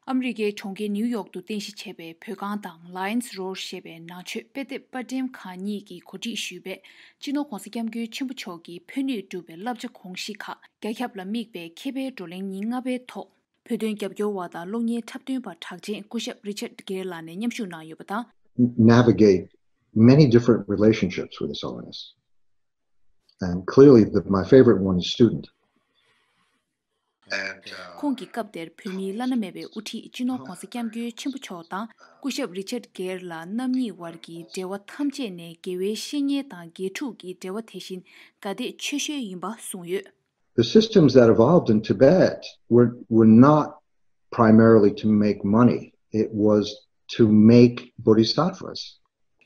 ཨ་མི་རི་ཀའི་གྲོང་ཁྱེར་ནིའུ་ཡོག་ཏུ་རྟེན་གཞི་བྱས་པའི་བོད་ཁང་དང་ལ་ཡོན་སི་རོཌ་ཞེས་པའི་ནང་ཆོས་དཔེ་དེབ་པར་འགྲེམས་ཁང་གཉིས་ཀྱིས་གོ་སྒྲིག་ཞུས་པའི་སྤྱི་ནོར་༧གོང་ས་༧སྐྱབས་མགོན་ཆེན་པོ་མཆོག་གིས་ཕུལ་ནུས་གྲུབ་པའི་བསླབ་བྱ་དགོངས་གཞི་ཁག་རྒྱ་ཁྱབ་ལ་དམིགས་པའི་མཁས་པའི་བགྲོ་གླེང་ཉིན་ལྔ་པའི་ཐོག་བོད་དོན་རྒྱབ་སྐྱོར་བ་དང་གློག་བརྙན་འཁྲབ་སྟོན་པ་གྲགས་ཅན་སྐུ་ཞབས་Richard Gere ལགས་ནས་མཉམ་ཞུགས་གནང་ཡོད་པ་དང་། navigate many different relationships with his holiness. And clearly, the, my favorite one is student. And, uh, ཁོང་གིས་སྐབས་དེར་བོད་མིའི་བླ་ན་མེད་པའི་དབུ་ཁྲིད་སྤྱི་ནོར་༧གོང་ས་༧སྐྱབས་མགོན་ཆེན་པོ་མཆོག་དང་སྐུ་ཞབས་Richard Gere ལགས་རྣམ་གཉིས་བར་གྱི་འབྲེལ་བ་ཐམས་ཅད་ནས་དགེ་བའི་བཤེས་གཉེན་དང་དགེ་ཕྲུག་གི་འབྲེལ་བ་དེ་བཞིན་དགའ་དད་ཆེ་ཤོས་ཡིན་པ་གསུངས་ཡོད། The systems that evolved in Tibet were, were not primarily to make money. It was to make bodhisattvas.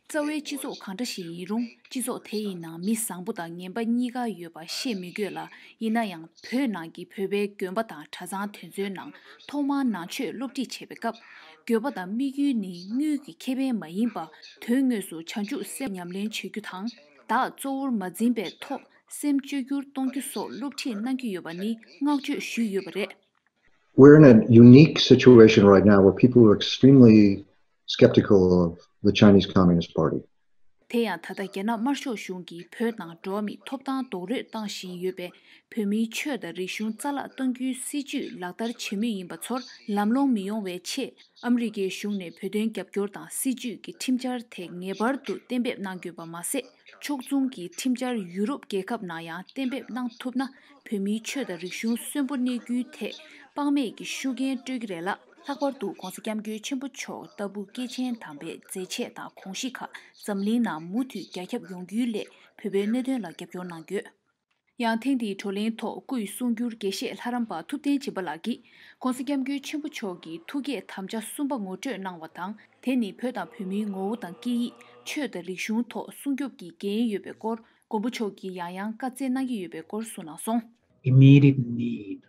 རྩ་བའི་སྤྱི་ཚོགས་གང་འདྲ་ཞིག་ཡིན་རུང་། སྤྱི་ཚོགས་དེ་ཡི་ནང་མི་བཟང་པོ་དང་ངན་པ་གཉིས་ཀ་ཡོད་པ་བཤད་མི་དགོས་ལ། ཡིན་ན་ཡང་བོད་ནང་གི་བོད་པའི་དགོན་པ་དང་གྲྭ་ཚང་དེ་ཚོའི་ནང་ཐོག་མར་ནང་ཆོས་སློབ་ཁྲིད་བྱེད་པའི་སྐབས། དགོས་པ་དང་དམིགས་ཡུལ་ནི་དངུལ་གྱི་ཁེ་ཕན་མ་ཡིན་པར། དོན་དངོས་སུ་བྱང་ཆུབ་སེམས་ཉམས་ལེན་བྱེད་རྒྱུ་དང་། བདག་གཙོ་བོར་མ་འཛིན་པའི་ཐོག་སེམས་བཅོས་བསྒྱུར་གཏོང་རྒྱུ་སོགས་སློབ་ཁྲིད་གནང་གི་ཡོད་པ་ནི་བསྔགས་བརྗོད་ཞུས་ཡོད་པ་རེད། We're in a unique situation right now where people are extremely skeptical of the Chinese Communist Party. དེ་ཡང་ད་ལྟ་རྒྱ་ནག་དམར་ཤོག་གཞུང་གིས་བོད་ནང་འགྲོ་བ་མིའི་ཐོབ་ཐང་རྡོག་རོལ་བཏང་བཞིན་ཡོད་པས། བོད་མིའི་ཆོས་དང་རིག་གཞུང་རྩ་བརླག་གཏོང་རྒྱུའི་སྲིད་ཇུས་ལག་བསྟར་བྱེད་མུས་ཡིན་པ་ཚོར་ལམ་ལྷོང་མི་ཡོང་བའི་ཆེད། ཨ་མི་རི་ཀའི་གཞུང་ནས་བོད་དོན་རྒྱབ་སྐྱོར་དང་སྲིད་ཇུས་ཀྱི་ཁྲིམས་འཆར་དེ་ངེས་པར་དུ་གཏན་འབེབས་གནང་དགོས་པ་མ་ཟད། ཕྱོགས་མཚུངས་ཀྱི་ཁྲིམས་འཆར་ཡུ་རོབ་རྒྱལ་ཁབ་ནང་ཡང་གཏན་འབེབས་གནང་ཐུབ་ན། བོད་མིའི་ཆོས་དང་རིག་གཞུང་གསོན་པོ་གནས་རྒྱུའི་ཐད་དཔག་མེད་ཀྱི་ཤུགས་རྐྱེན་སྤྲོད་ཀྱི་རེད་ལ། ལྷག་པར་དུ་༧གོང་ས་༧སྐྱབས་མགོན་ཆེན་པོ་མཆོག་ལྟ་བུ་སྐྱེས་ཆེན་དམ་པའི་མཛད་རྗེས་དང་དགོངས་གཞི་ཁག་འཛམ་གླིང་ནང་མུ་མཐུད་རྒྱ་ཁྱབ་ཡོང་རྒྱུའི་སླད་བོད་པའི་གནད་དོན་ལ་རྒྱབ་སྐྱོར་གནང་ཡོད། ཡང་ཐེངས་འདིའི་བགྲོ་གླེང་ཐོག་སྐུའི་གསུང་སྒྱུར་དགེ་བཤེས་ལྷ་རམས་པ་ཐུབ་བསྟན་སྦྱིན་པ་ལགས་ཀྱིས། ༸གོང་ས་༸སྐྱབས་མགོན་ཆེན་པོ་མཆོག་གི་ཐུགས་བསྐྱེད་དམ་བཅའ་གསུམ་པ་ངོ་སྤྲོད་གནང་བ་དང་། དེ་ནི་བོད་དང་བོད་མིའི་ངོ་བོ་དང་སྐད་ཡིག་ཆོས་དང་རིག་གཞུང་ཐོག་སྲུང་སྐྱོབ་ཀྱི་འགན་ཡོད་པའི་སྐོར། མགོན་པོ་མཆོག་གིས་ཡང་ཡང་བཀའ་སྩལ་གནང་གི་ཡོད་པའི་སྐོར་གསུངས་གནང་སོང་། Immediate need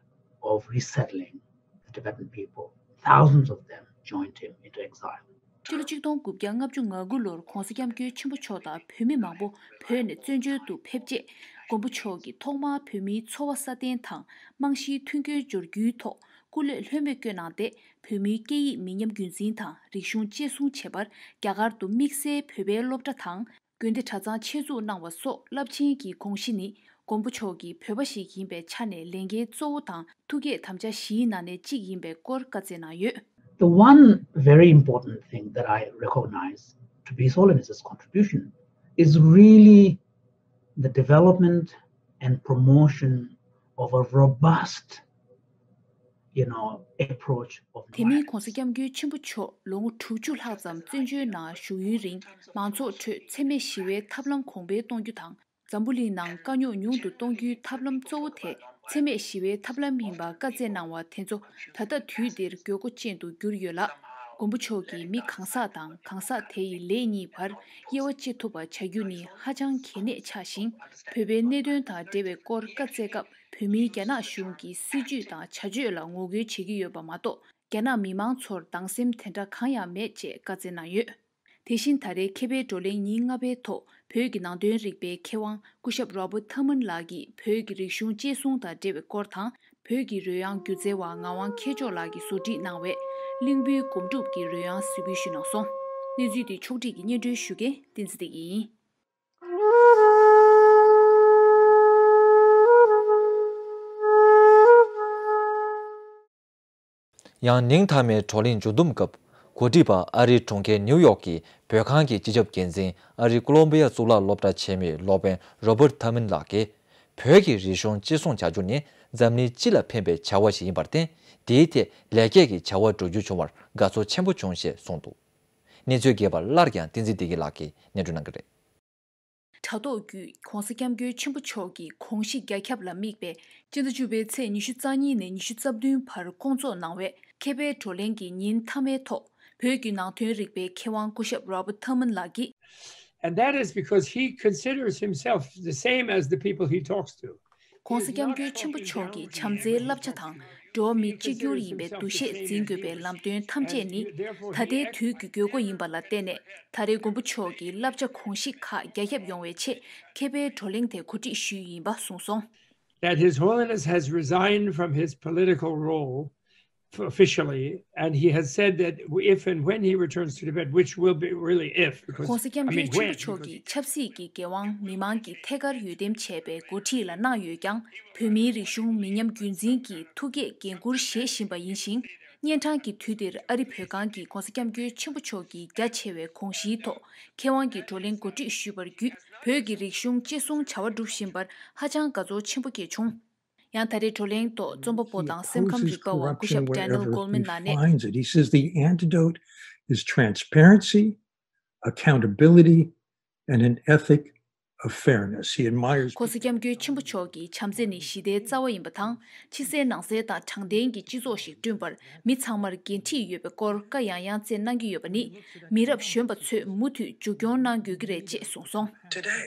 of resettling the Tibetan people. Thousands of them joined him into exile. སྤྱི་ལོ་ཆིག་སྟོང་དགུ་བརྒྱ་ལྔ་བཅུ་ང་དགུ་ལོར་༸གོང་ས་༸སྐྱབས་མགོན་ཆེན་པོ་མཆོག་དང་བོད་མི་མང་པོ་བོད་ནས་བཙན་བྱོལ་དུ་ཕེབས་རྗེས། མགོན་པོ་མཆོག་གིས་ཐོག་མར་བོད་མིའི་འཚོ་བ་སྲ་བརྟན་དང་རྨང་གཞིའི་མཐུན་རྐྱེན་སྦྱོར་རྒྱུའི་ཐོག་སྐུ་ལས་ལྷོད་མེད་བསྐྱོན་གནང་སྟེ། བོད་མིའི་སྐད་ཡིག་མི་ཉམས་རྒྱུན་འཛིན་དང་རིག་གཞུང་གཅེས་སྲུང་བྱེད་པར་རྒྱ་གར་དུ་དམིགས་བསལ་བོད་པའི་སློབ་གྲྭ་དང་། དགོན་སྡེ་གྲྭ་ཚང་ཆེད་འཛུགས་གནང་བ་སོགས་རླབས་ཆེན་གྱི་དགོངས་གཞི་ནི། མགོན་པོ་མཆོག་གིས་བོད་པ་ཞིག་ཡིན་པའི་ཆ་ནས་ལས་འགན་གཙོ་བོ་དང་ཐུགས་བསྐྱེད་དམ་བཅའ་བཞིའི་ནང་ནས་གཅིག་ཡིན་པའི་སྐོར་བཀའ་སྩལ་གནང་ཡོད། The one very important thing that I recognize to be His Holiness's contribution is really the development and promotion of a robust, you know, approach of དེ་མིན། ༸གོང་ས་༸སྐྱབས་མགོན་ཆེན་པོ་མཆོག་ལོ་ངོ་དྲུག་ཅུ་ལྷག་ཙམ་བཙན་བྱོལ་ནང་བཞུགས་ཡུན་རིང་། མང་ཚོགས་ཁྲོད་འཚེ་མེད་ཞི་བའི་ཐབས་ལམ་གོང་འཕེལ་གཏོང་རྒྱུ་དང་། འཛམ་བུ་གླིང་ནང་དཀའ་རྙོག་ཉུང་དུ་གཏོང་རྒྱུའི་ཐབས་ལམ་གཙོ་བོ་དེ་འཚེ་མེད་ཞི་བའི་ཐབས་ལམ་ཡིན་པ་བཀའ་སྩལ་གནང་བ་དེ་ཚོ་ད་ལྟ་དུས་འདིར་དགོས་མཁོ་ཅན་དུ་གྱུར་ཡོད་ལ། མགོན་པོ་མཆོག་གིས་མི་གང་ཟག་དང་གང་ཟག་དེ་ཡི་ལས་གཉིས་བར་དབྱེ་བ་ཕྱེ་ཐུབ་པ་བྱ་རྒྱུ་ནི་ཧ་ཅང་གལ་གནད་ཆགས་ཤིང་། བོད་པའི་གནད་དོན་དང་འབྲེལ་བའི་སྐོར་བཀའ་སྩལ་སྐབས། བོད་མིའི་རྒྱ་ནག་གཞུང་གི་སྲིད་ཇུས་དང་བྱ་སྤྱོད་ལ་ངོ་རྒོལ་བྱེད་ཀྱི་ཡོད་པ་མ་གཏོགས། རྒྱ་ནག་མི་མང་ཚོར་སྡང་སེམས་དེ་འདྲ་གང་ཡང་མེད་ཅེས་བཀའ་སྩལ་གནང་ཡོད། དེ་བཞིན་ད་རེས་མཁས་པའི་བགྲོ་གླེང་ཉིན་ལྔ་པའི་ཐོག་བོད་ཀྱི་ནང་དོན་རིག་པའི་མཁས་དབང་སྐུ་ཞབས་Robert Thurman ལགས་ཀྱིས་བོད་ཀྱི་རིག་གཞུང་གཅེས་སྲུང་དང་འབྲེལ་བའི་སྐོར་དང་། བོད་ཀྱི་རོལ་དབྱངས་སྒྱུ་རྩལ་བ་ངག་དབང་མཁས་མཆོག་ལགས་ཀྱིས་བཟོ་སྒྲིག་གནང་བའི་གླིང་བུའི་སྒོམ་སྒྲུབ་ཀྱི་རོལ་དབྱངས་གཟིགས་འབུལ་ཞུས་གནང་སོང་། གནས་ཚུལ་འདི་ཕྱོགས་སྒྲིག་གིས་སྙན་སྒྲོན་ཞུ་མཁན་བསྟན་འཛིན་བདེ་སྐྱིད་ཡིན། ཡང་ཉིན་མཐའ་མའི་བགྲོ་གླེང་མཇུག་བསྡོམས་སྐབས། གོ་སྒྲིག་པ་ཨ་རིའི་གྲོང་ཁྱེར་ནིའུ་ཡོག་གི་བོད་ཁང་གི་སྤྱི་ཁྱབ་འགན་འཛིན་ཨ་རིའི་ཀོ་ལོམ་བི་ཡ་གཙུག་ལག་སློབ་གྲྭ་ཆེན་མོའི་སློབ་དཔོན་Robert Thurman ལགས་ཀྱིས། བོད་ཀྱི་རིག་གཞུང་གཅེས་སྲུང་བྱ་རྒྱུ་ནི་འཛམ་གླིང་སྤྱི་ལ་ཕན་པའི་བྱ་བ་ཞིག་ཡིན་པར་བརྟེན། དེའི་ཐད་ལེགས་སྐྱེས་ཀྱི་བྱ་བ་སྒྲུབ་རྒྱུ་བྱུང་བར་དགའ་ཚོར་ཆེན་པོ་བྱུང་ཞེས་གསུངས་འདུག། གནས་ཚུལ་རྒྱས་པར་སླར་ཡང་བསྟན་འཛིན་བདེ་སྐྱིད་ལགས་ཀྱིས་སྙན་སྒྲོན་གནང་གི་རེད། དྲ་ཐོག་བརྒྱུད་༸གོང་ས་༸སྐྱབས་མགོན་ཆེན་པོ་མཆོག་གི་དགོངས་གཞི་རྒྱ་ཁྱབ་ལ་དམིགས་པའི་སྤྱི་ཟླ་བཅུ་པའི་ཚེས་ཉི་ཤུ་རྩ་གཉིས་ནས་ཉི་ཤུ་རྩ་བདུན་བར་བསྐོང་ཚོགས་གནང་བའི་མཁས་པའི་བགྲོ་གླེང་གི་ཉིན་མཐའ་མའི་ཐོག་བོད་ཀྱི་ནང་དོན་རིག་པའི་མཁས་དབང་སྐུ་ཞབས་Robert Thurman ལགས་ཀྱིས། And that is because he considers himself the same as the people he talks to. ༸གོང་ས་༸སྐྱབས་མགོན་ཆེན་པོ་མཆོག་གི་བྱམས་བརྩེའི་བསླབ་བྱ་དང་ འགྲོ་བ་མི་གཅིག་གྱུར་ཡིན་པའི་འདུ་ཤེས་འཛིན་དགོས་པའི་ལམ་སྟོན་ཐམས་ཅད་ནི། ད་ལྟའི་དུས་ཀྱི་དགོས་མཁོ་ཡིན་པ་ལ་བརྟེན་ནས། ད་རེས་མགོན་པོ་མཆོག་གི་བསླབ་བྱ་གོང་ཞིག་ཁག་རྒྱ་ཁྱབ་ཡོང་བའི་ཆེད། མཁས་པའི་བགྲོ་གླེང་དེ་གོ་སྒྲིག་ཞུས་ཡིན་པ་གསུངས་སོང་། That His Holiness has resigned from his political role f- officially, and he has said that if and when he returns to Tibet, which will be really if, because གོང་ས་སྐྱབས་I མགོན mean, ཆེན་པོ་when, མཆོག་གིས་because ཆབ་སྲིད་ཀྱི་འགན་དབང་མི་མང་གིས་ཐད་ཀར་འོས་འདེམས་བྱས་པའི་འགོ་ཁྲིད་ལ་གནང་ཡོད་ཀྱང་། བོད་མིའི་རིག་གཞུང་མི་ཉམས་རྒྱུན་འཛིན་གྱི་ཐུགས་བསྐྱེད་འགན་འཁུར་བཞེས་བཞིན་པ་ཡིན་ཞིང་། གཉན་འཕྲང་གི་དུས་འདིར་ཨ་རི་བོད་ཁང་གིས་གོང་ས་སྐྱབས་མགོན་ཆེན་པོ་མཆོག་གི་རྒྱ་ཆེ་བའི་དགོངས་གཞིའི་ཐོག་མཁས་དབང་གི་བགྲོ་གླེང་གོ་སྒྲིག་ཞུས་པར་བརྒྱུད། བོད་ཀྱི་རིག་གཞུང་གཅེས་སྲུང་བྱ་བ་སྒྲུབ་བཞིན་པར་ཧ་ཅང་དགའ་ཚོར་ཆེན་པོ་སྐྱེས་བྱུང་། ཡང་ད་རེས་བགྲོ་གླེང་ཐོག་རྩོམ་པ་པོ་དང་སེམས་ཁམས་རིག་པ་བ་སྐུ་ཞབས་Daniel Goleman ལགས་ནས། He finds it. He says the antidote is transparency, accountability, and an ethic of fairness. He admires གོང་ས་སྐྱབས་མགོན་ཆེན་པོ་མཆོག་གི་བྱམས་བརྩེ་ནི་ཞི་བདེའི་རྩ་བ་ཡིན་པ་དང་། ཕྱི་གསལ་ནང་གསལ་དང་དྲང་བདེན་གྱི་སྤྱི་ཚོགས་ཤིག་བསྐྲུན་པར་མི་ཚང་མར་འགན་འཁྲི་ཡོད་པའི་སྐོར་བཀའ་ཡང་ཡང་བསྩལ་གནང་གི་ཡོད་པ་ནི། མི་རབས་གཞོན་པ་ཚོས་མུ་མཐུད་མཇུག་སྐྱོང་གནང་དགོས་ཀྱི་རེད་ཅེས་གསུངས་སོང་།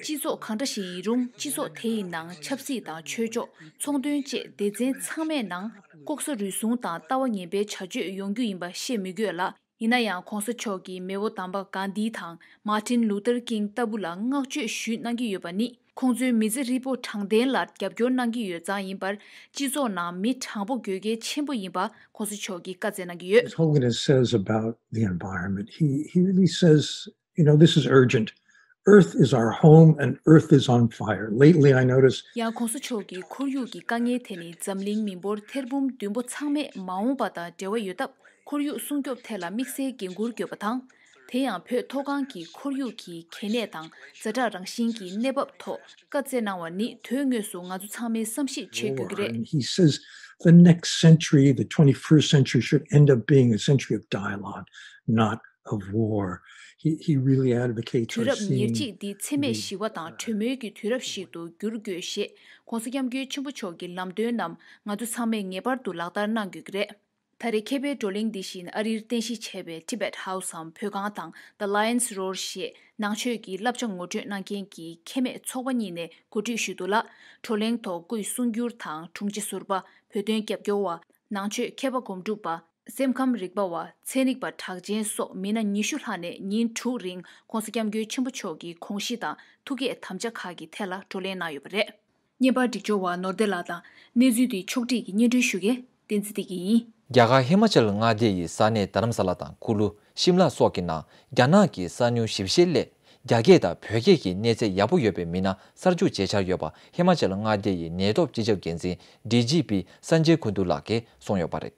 སྤྱི་ཚོགས་གང་འདྲ་ཞིག་ཡིན་རུང་། སྤྱི་ཚོགས་དེ་ཡི་ནང་ཆབ་སྲིད་དང་ཆོས་ཕྱོགས། ཚོང་དོན་བཅས་སྡེ་ཚན་ཚང་མའི་ནང་ལྐོག་ཟ་རུལ་སུངས་དང་ལྟ་བ་ངན་པའི་བྱ་སྤྱོད་ཡོང་རྒྱུ་ཡིན་པ་བཤད་མི་དགོས་ལ། ཡིན་ན་ཡང་གོང་ས་མཆོག་གིས་མེས་པོ་དམ་པ་གྷན་དྷི་དང་མཱར་ཊིན་ལུ་ཐར་ཀིང་ལྟ་བུ་ལ་བསྔགས་བརྗོད་ཞུས་གནང་གི་ཡོད་པ་ནི། ཁོང་ཚོའི་མི་ཚེ་ཧྲིལ་པོ་དྲང་བདེན་ལ་རྒྱབ་སྐྱོར་གནང་གི་ཡོད་ཙང་ཡིན་པར། སྤྱི་ཚོགས་ནང་མི་དྲང་པོ་དགོས་གལ་ཆེན་པོ་ཡིན་པ་གོང་ས་མཆོག་གིས་བཀའ་སྩལ་གནང་གི་ཡོད། His Holiness says about the environment, he, he really says, you know, this is urgent. Earth is our home and Earth is on fire. Lately, I noticed ཡང་གོང་ས་མཆོག་གིས་ཁོར་ཡུག་གི་དཀའ་ངལ་དེ་ནི་འཛམ་གླིང་མི་འབོར་ཐེར་འབུམ་བདུན་པོ་ཚང་མས་མ་འོངས་པ་དང་འབྲེལ་བ་ཡོད་སྟབས། ཁོར་ཡུག་སྲུང་སྐྱོབ་ཐད་ལ་དམིགས་བསལ་འགན་འཁུར་དགོས་པ་དང་། དེ་ཡང་བོད་མཐོ་སྒང་གི་ཁོར་ཡུག་གི་གལ་གནད་དང་ཛ་དྲག་རང་བཞིན་གྱི་གནས་བབ་ཐོག་བཀའ་སྩལ་གནང་བ་ནི་དོན་དངོས་སུ་ང་ཚོ་ཚང་མས་བསམ་གཞིག་བྱེད་དགོས་ཀྱི་རེད། War. And he says the next century, the twenty-first century, should end up being a century of dialogue, not of war. He, he really advocates དུས་རབས་ཉེར་གཅིག་འདི་འཚེ་མེད་ཞི་བ་དང་གྲོས་མོལ་གྱི་དུས་རབས་ཤིག་ཏུ་བསྒྱུར་དགོས་ཞེས་གོང་ས་སྐྱབས་མགོན་ཆེན་པོ་མཆོག་གི་ལམ་སྟོན་རྣམས་ང་ཚོ་ཚང་མས་ངེས་པར་དུ་ལག་བསྟར་གནང་དགོས་ཀྱི་རེད། ད་རེས་མཁས་པའི་བགྲོ་གླེང་འདི་བཞིན་ཨ་རིར་རྟེན་གཞི་བྱས་པའི་Tibet House འམ་བོད་ཁང་དང་The Lion's Roar ཞེས་ནང་ཆོས་ཀྱི་བསླབ་བྱ་ངོ་སྤྲོད་གནང་མཁན་གྱི་ཁེ་མེད་ཚོགས་པ་གཉིས་ནས་གོ་སྒྲིག་ཞུས་འདུག་ལ། བགྲོ་གླེང་ཐོག་སྐུའི་གསུང་སྒྱུར་དང་དྲུང་ཆེ་ཟུར་པ། བོད་དོན་རྒྱབ་སྐྱོར་བ། ནང་ཆོས་མཁས་པ་སྒོམ་སྒྲུབ་པ། སེམས་ཁམས་རིག་པ་བ། ཚན་རིག་པ་གྲགས་ཅན་སོགས་མི་སྣ་ཉི་ཤུ་ལྷག་ནས་ཉིན་དྲུག་རིང་གོང་ས་སྐྱབས་མགོན་ཆེན་པོ་མཆོག་གི་དགོངས་གཞི་དང་ཐུགས་བསྐྱེད་དམ་བཅའ་ཁག་གི་ཐད་ལ་བགྲོ་གླེང་གནང་ཡོད་པ་རེད། བརྙན་པར་སྒྲིག་སྦྱོར་བ་ནོར་བདེ་ལགས་དང་གནས་ཚུལ་དེ་ཕྱོགས་བསྒྲིགས་ཀྱིས་སྙན་སྒྲོན་ཞུ་མཁན་བསྟན་འཛིན་བདེ་སྐྱིད་ཡིན། རྒྱ་གར་ཧི་མ་ཅལ་མངའ་སྡེ་ཡི་ས་གནས་རྡ་རམ་ས་ལ་དང་ཀུ་ལུ། ཤིམ་ལ་སོགས་ཀྱི་ནང་རྒྱ་ནག་གི་གསང་ཉུལ་ཞིབ་བཤེར་སླད་རྒྱ་སྐད་དང་བོད་སྐད་ཀྱི་གནས་ཚད་ཡག་པོ་ཡོད་པའི་མི་སྣ་གསར་འཇུག་བྱེད་འཆར་ཡོད་པ་ཧི་མ་ཅལ་མངའ་སྡེ་ཡི་ནད་ཐོག་སྤྱི་ཁྱབ་འགན་འཛིན་ཌི་ཇི་པི་སན་ཇེ་ཁུན་ཏུ་ལགས་ཀྱིས་གསུངས་ཡོད་པ་རེད།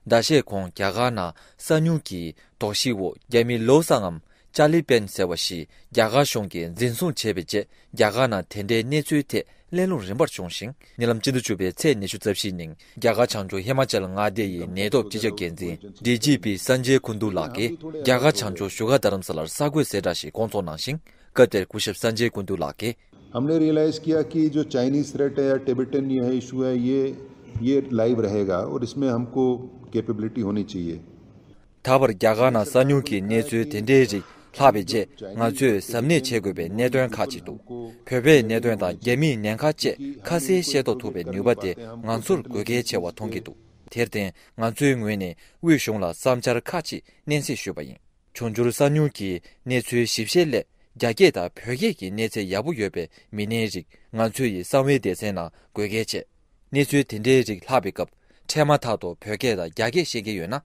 ཟླ་ཤས་གོང་རྒྱ་གར་ནང་གསང་ཉུལ་གྱི་དོགས་གཞིའི་འོག་རྒྱ་མི་ལོའུ་སང་ངམ་ཅཱ་ལི་པེན་ཟེར་བ་ཞིག་རྒྱ་གར་གཞུང་གིས་འཛིན་བཟུང་བྱས་པའི་རྗེས་རྒྱ་གར་ནང་དེ་འདྲའི་གནས་ཚུལ་ཐད་གླེང་སློང་རིམ་པར་བྱུང་ཞིང་། ཉེ་ལམ་སྤྱི་ཟླ་བཅུ་པའི་ཚེས་ཉི་ཤུ་རྩ་བཞི་ཉིན་རྒྱ་གར་བྱང་ཕྱོགས་ཧི་མ་ཅལ་མངའ་སྡེ་ཡི་ནད་ཐོག་སྤྱི་ཁྱབ་འགན་འཛིན་ཌི་ཇི་པི་སན་ཇེ་ཁུན་ཏུ་ལགས་ཀྱིས་རྒྱ་གར་བྱང་ཕྱོགས་བཞུགས་སྒར་རྡ་རམ་ས་ལར་གསར་འགོད་གསལ་བསྒྲགས་ཤིག་བསྐོང་ཚོགས་གནང་ཞིང་། སྐབས་དེར་སྐུ་ཞབས་སན་ཇེ་ཀུན་ཏུ་ལགས་ཀྱིས། हमने रियलाइज़ किया कि जो Chinese threat है या टिबेटन ये है, इशू है, ये ये लाइव रहेगा और इसमें हमको कैपेबिलिटी होनी चाहिए। ད་བར་རྒྱ་གར་ནང་གསང་ཉུལ་གྱི་གནས་ཚུལ་དེ་འདྲའི་རིགས་ལྷག་པའི་རྗེས་ང་ཚོས་གཟབ་ནན་བྱེད་དགོས་པའི་གནད་དོན་ཁག་ཅིག་འདུག་བོད་པའི་གནད་དོན་དང་རྒྱ་མིའི་ཉེན་ཁ་བཅས་ཁ་གསལ་ཤེས་རྟོགས་ཐུབ་པའི་ནུས་པ་དེ་ང་ཚོར་དགོས་གལ་ཆེ་བ་མཐོང་གི་འདུག་དེར་བརྟེན་ང་ཚོའི་ངོས་ནས་དབུས་གཞུང་ལ་བསམ་འཆར་ཁག་ཅིག་སྙན་སེང་ཞུས་པ་ཡིན། འབྱུང་འགྱུར་གསང་ཉུལ་གྱི་གནས་ཚུལ་ཞིབ་བཤེར་སླད་རྒྱ་སྐད་དང་བོད་སྐད་ཀྱི་གནས་ཚད་ཡག་པོ་ཡོད་པའི་མི་སྣའི་རིགས་ང་ཚོ་ཡི་གསང་བའི་སྡེ་ཚན་ནང་དགོས་གལ་ཆེ། གནས་ཚུལ་དེ་འདྲའི་རིགས་ལྷག་པའི་སྐབས་འཕྲལ་མ་ཐག་ཏུ་བོད་སྐད་དང་རྒྱ་སྐད་ཤེས་ཀྱི་ཡོད་ན།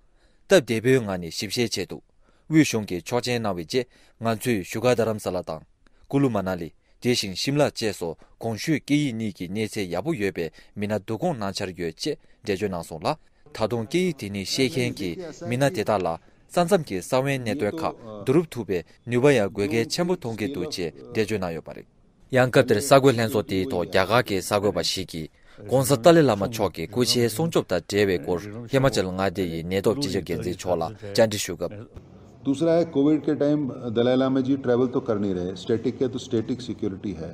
སྟབས་བདེ་པོའི་ངང་ནས་ཞིབ་བཤེར་བྱས་འདུག་དབུས་གཞུང་གིས་ཆོག་མཆན་གནང་བའི་རྗེས་ང་ཚོས་བཞུགས་སྒར་རྡ་རམ་ས་ལ་དང་། ཀུ་ལུ་མ་ན་ལི། དེ་བཞིན་ཤིམ་ལ་བཅས་སུ་གོང་ཞུས་སྐད་ཡིག་གཉིས་ཀྱི་གནས་ཚད་ཡག་པོ་ཡོད་པའི་མི་སྣ་བསྡུ་སྐོང་གནང་འཆར་ཡོད་ཅེས་འགྲེལ་བརྗོད་གནང་སོང་ལ། ད་དུང་སྐད་ཡིག་དེ་གཉིས་ཤེས་མཁན་གྱི་མི་སྣ་དེ་དག་ལ་ས་མཚམས་ཀྱི་གསང་བའི་གནད་དོན་ཁག་བསྡུ་རུབ་ཐུབ་པའི་ནུས་པ་ཡང་དགོས་གལ་ཆེན་པོ་མཐོང་གི་འདུག་ཅེས་འགྲེལ་བརྗོད་གནང་ཡོད་པ་རེད། ཡང་སྐབས་དེར་གསར་འགོད་ལྷན་ཚོགས་དེའི་ཐོག་རྒྱ་གར་གྱི་གསར་འགོད་པ་ཞིག་གིས་༧གོང་ས་ཏཱ་ལའི་བླ་མ་མཆོག་གི་སྐུ་ཕྱྭའི་སྲུང་སྐྱོབ་དང་འབྲེལ་བའི་སྐོར་ཧི་མ་ཅལ་མངའ་སྡེ་ཡི་ནད་ཐོག་སྤྱི་ཁྱབ་འགན་འཛིན་མཆོག་ལ་བཅར་འདྲི་ཞུ་སྐབས། दूसरा है, कोविड के टाइम दलाई लामा जी ट्रैवल तो कर नहीं रहे, स्टैटिक है तो स्टैटिक सिक्योरिटी है।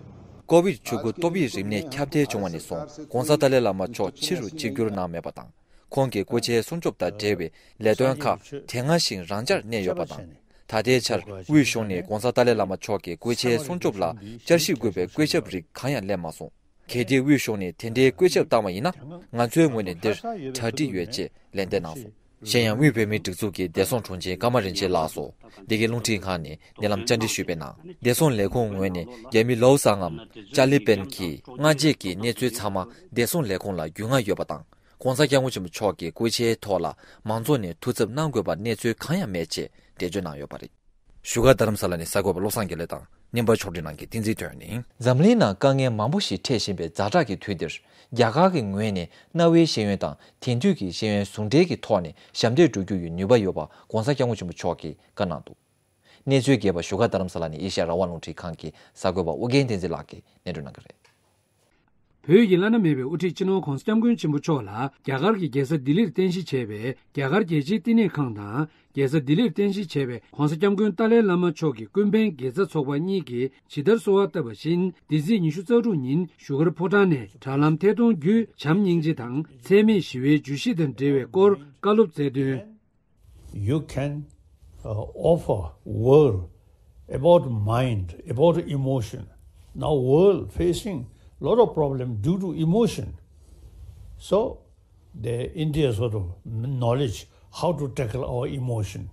ཀོ་བིད་ཆུ་འགོ་ཏོག་དབྱིབས་རིམས་ནད་ཁྱབ་གདལ་བྱུང་བ་ནས་བཟུང་༧གོང་ས་ཏཱ་ལའི་བླ་མ་མཆོག་ཕྱི་རུ་ཆིབས་བསྒྱུར་གནང་མེད་པ་དང་། ཁོང་གི་སྐུ་ཕྱྭའི་སྲུང་སྐྱོབ་དང་འབྲེལ་བའི་ལས་དོན་ཁག་དེ་སྔ་བཞིན་རང་འཇགས་གནས་ཡོད་པ་དང་། ད་ལྟའི་ཆར་དབུས་གཞུང་ནས་༧གོང་ས་ཏཱ་ལའི་བླ་མ་མཆོག་གི་སྐུ་ཕྱྭའི་སྲུང་སྐྱོབ་ལ་བསྐྱར་ཞིབ་དགོས་པའི་བཀོད་ཁྱབ་རིགས་གང་ཡང་སླེབས་མ་སོང་། གལ་ཏེ་དབུས་གཞུང་ནས་དེ་འདྲའི་བཀོད་ཁྱབ་བཏང་བ་ཡིན་ན། ང་ཚོའི་ངོས་ནས་འདིར་གྲ་སྒྲིག་ཡོད་ཅེས་ལན་འདེབས་གནང་སོང་། གཞན་ཡང་དབུས་བོད་མིའི་སྒྲིག་འཛུགས་ཀྱི་བདེ་སྲུང་དྲུང་ཆེ་ཀརྨ་རིན་ཆེན་ལགས་སུ། འདི་གའི་རླུང་འཕྲིན་ཁང་ནས་ཉེ་ལམ་བཅར་འདྲི་ཞུས་པའི་ནང་། བདེ་སྲུང་ལས་ཁུངས་ངོས་ནས་རྒྱ་མི་ལོའུ་སང་ངམ་ཅཱ་ལི་པེན་གྱི་སྔ་རྗེས་ཀྱི་གནས་ཚུལ་ཚང་མ་བདེ་སྲུང་ལས་ཁུངས་ལ་རྒྱུས་མངའ་ཡོད་པ་དང་། ྋགོང་ས་ྋསྐྱབས་མགོན་ཆེན་པོ་མཆོག་གི་སྐུ་ཕྱྭའི་ཐོག་ལ་མང་ཚོགས་ནས་ཐུགས་འཚབ་གནང་དགོས་པ་གནས་ཚུལ་གང་ཡང་མེད་ཅེས་འགྲེལ་བརྗོད་གནང་ཡོད་པ་རེད། བཞུགས་སྒར་རྡ་རམ་ས་ལ་ནས་གསར་འགོད་པ་བློ་བཟང་དགེ་ལེགས་དང་། བརྙན་པར་ཕྱོགས་སྒྲིག་གནང་མཁན་བསྟན་འཛིན་དོན་གཉིས། འཛམ་གླིང་ནང་དཀའ་ངལ་མང་པོ་ཞིག་འཕྲད་བཞིན་པའི་ཛ་དྲག་གི་དུས་འདིར། རྒྱ་གར་གྱི་ངོས་ནས་གནའ་བོའི་ཤེས་ཡོན་དང་དེང་དུས་ཀྱི་ཤེས་ཡོན་ཟུང་འབྲེལ་གྱི་ཐོག་ནས་ཞབས་འདེགས་སྒྲུབ་རྒྱུ་ཡི་ནུས་པ་ཡོད་པ་ྋགོང་ས་ྋསྐྱབས་མགོན་ཆེན་པོ་མཆོག་གིས་བཀའ་གནང་འདུག། གནས་ཚུལ་རྒྱས་པ་བཞུགས་སྒར་རྡ་རམ་ས་ལ་ནས་ཨེ་ཤ་ཡ་རང་དབང་རླུང་འཕྲིན་ཁང་གི་གསར་འགོད་པ་ཨོ་རྒྱན་བསྟན་འཛིན་ལགས་ཀྱིས་སྙན་སྒྲོན་གནང་གི་རེད། བོད་ཀྱི་བླ་ན་མེད་པའི་དབུ་ཁྲིད་སྤྱི་ནོར་ྋགོང་ས་ྋསྐྱབས་མགོན་ཆེན་པོ་མཆོག་ལ་རྒྱ་གར་གྱི་རྒྱལ་ས་ལྡི་ལིར་རྟེན་གཞི་བྱས་པའི་རྒྱ་གར་རྒྱལ་སྤྱིའི་བསྟི་གནས་ཁང་དང་། རྒྱལ་ས་ལྡི་ལིར་རྟེན་གཞི་བྱས་པའི་ྋགོང་ས་ྋསྐྱབས་མགོན་ཏཱ་ལའི་བླ་མ་མཆོག་གི་ཀུན་ཕན་དགེ་རྩ་ཚོགས་པ་གཉིས་ཀྱིས་ཇི་ལྟར་གསོལ་བ་བཏབ་པ་བཞིན། འདི་ཚེས་ཉི་ཤུ་རྩ་དྲུག་ཉིན་བཞུགས་སྒར་ཕོ་བྲང་ནས་དྲ་ལམ་ཐད་གཏོང་བརྒྱུད་བྱམས་སྙིང་རྗེ་དང་། འཚེ་མེད་ཞི་བའི་བརྗོད་གཞི་དང་འབྲེལ་བའི་སྐོར་བཀའ་སློབ་སྩལ་དོན། You can, uh, offer world about mind, about emotion. Now world facing lot of problem due to emotion. So the India sort of knowledge how to tackle our emotion.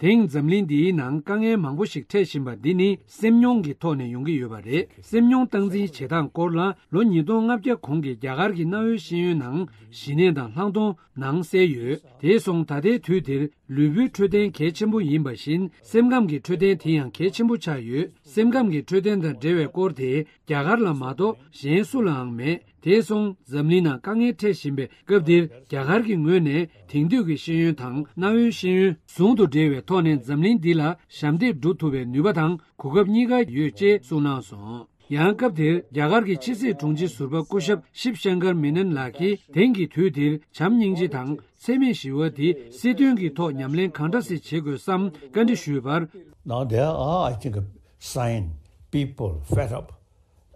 དེང་འཛམ་གླིང་འདིའི་ནང་དཀའ་ངལ་མང་པོ་ཞིག་འཕྲད་བཞིན་པ་འདི་ནི་སེམས་མྱོང་གི་ཐོག་ནས་ཡོང་གི་ཡོད་པ་རེད། སེམས་མྱོང་སྟངས་འཛིན་བྱེད་སྟངས་སྐོར་ལ་ལོ་ཉིས་སྟོང་ལྔ་བརྒྱ་གོང་གི་རྒྱ་གར་གྱི་གནའ་བོའི་ཤེས་ཡོན་ནང་ཞི་གནས་དང་ལྷག་མཐོང་ནང་གསལ་ཡོད། དེ་སོང་ད་ལྟའི་དུས་འདིར་ལུས་པོའི་འཕྲོད་བསྟེན་གལ་ཆེན་པོ་ཡིན་པ་བཞིན། སེམས་ཁམས་ཀྱི་འཕྲོད་བསྟེན་དེ་ཡང་གལ་ཆེན་པོ་ཆགས་ཡོད། སེམས་ཁམས་ཀྱི་འཕྲོད་བསྟེན་དང་འབྲེལ་བའི་སྐོར་དེ་རྒྱ་གར་ལ་མ་གཏོགས་གཞན་སུ་ལའང་མེད། དེ་སོང་འཛམ་གླིང་ནང་དཀའ་ངལ་འཕྲད་བཞིན་པའི་སྐབས་འདིར་རྒྱ་གར་གྱི་ངོས་ནས་དེང་དུས་ཀྱི་ཤེས་ཡོན་དང་གནའ་བོའི་ཤེས་ཡོན་ཟུང་དུ་འབྲེལ་བའི་ཐོག་ནས་འཛམ་གླིང་འདི་ལ་ཞབས་འདེགས་སྒྲུབ་ཐུབ་པའི་ནུས་པ་དང་གོ་སྐབས་གཉིས་ཀ་ཡོད་ཅེས་གསུངས་གནང་སོང་། ཡང་སྐབས་དེར་རྒྱ་གར་གྱི་ཕྱི་སྲིད་དྲུང་ཆེ་ཟུར་པ་སྐུ་ཞབས་ཤིབ་ཤང་ཀར་མེ་ནན་ལགས་ཀྱིས་དེང་གི་དུས་འདིར་བྱམས་སྙིང་རྗེ་དང་འཚེ་མེད་ཞི་བ་དེ་སྲིད་དོན་གྱི་ཐོག་ཉམས་ལེན་གང་འདྲ་སེ་བྱེད་དགོས་སམ་བཀའ་འདྲི་ཞུས་པར། Now there are, I think, a sign people fed up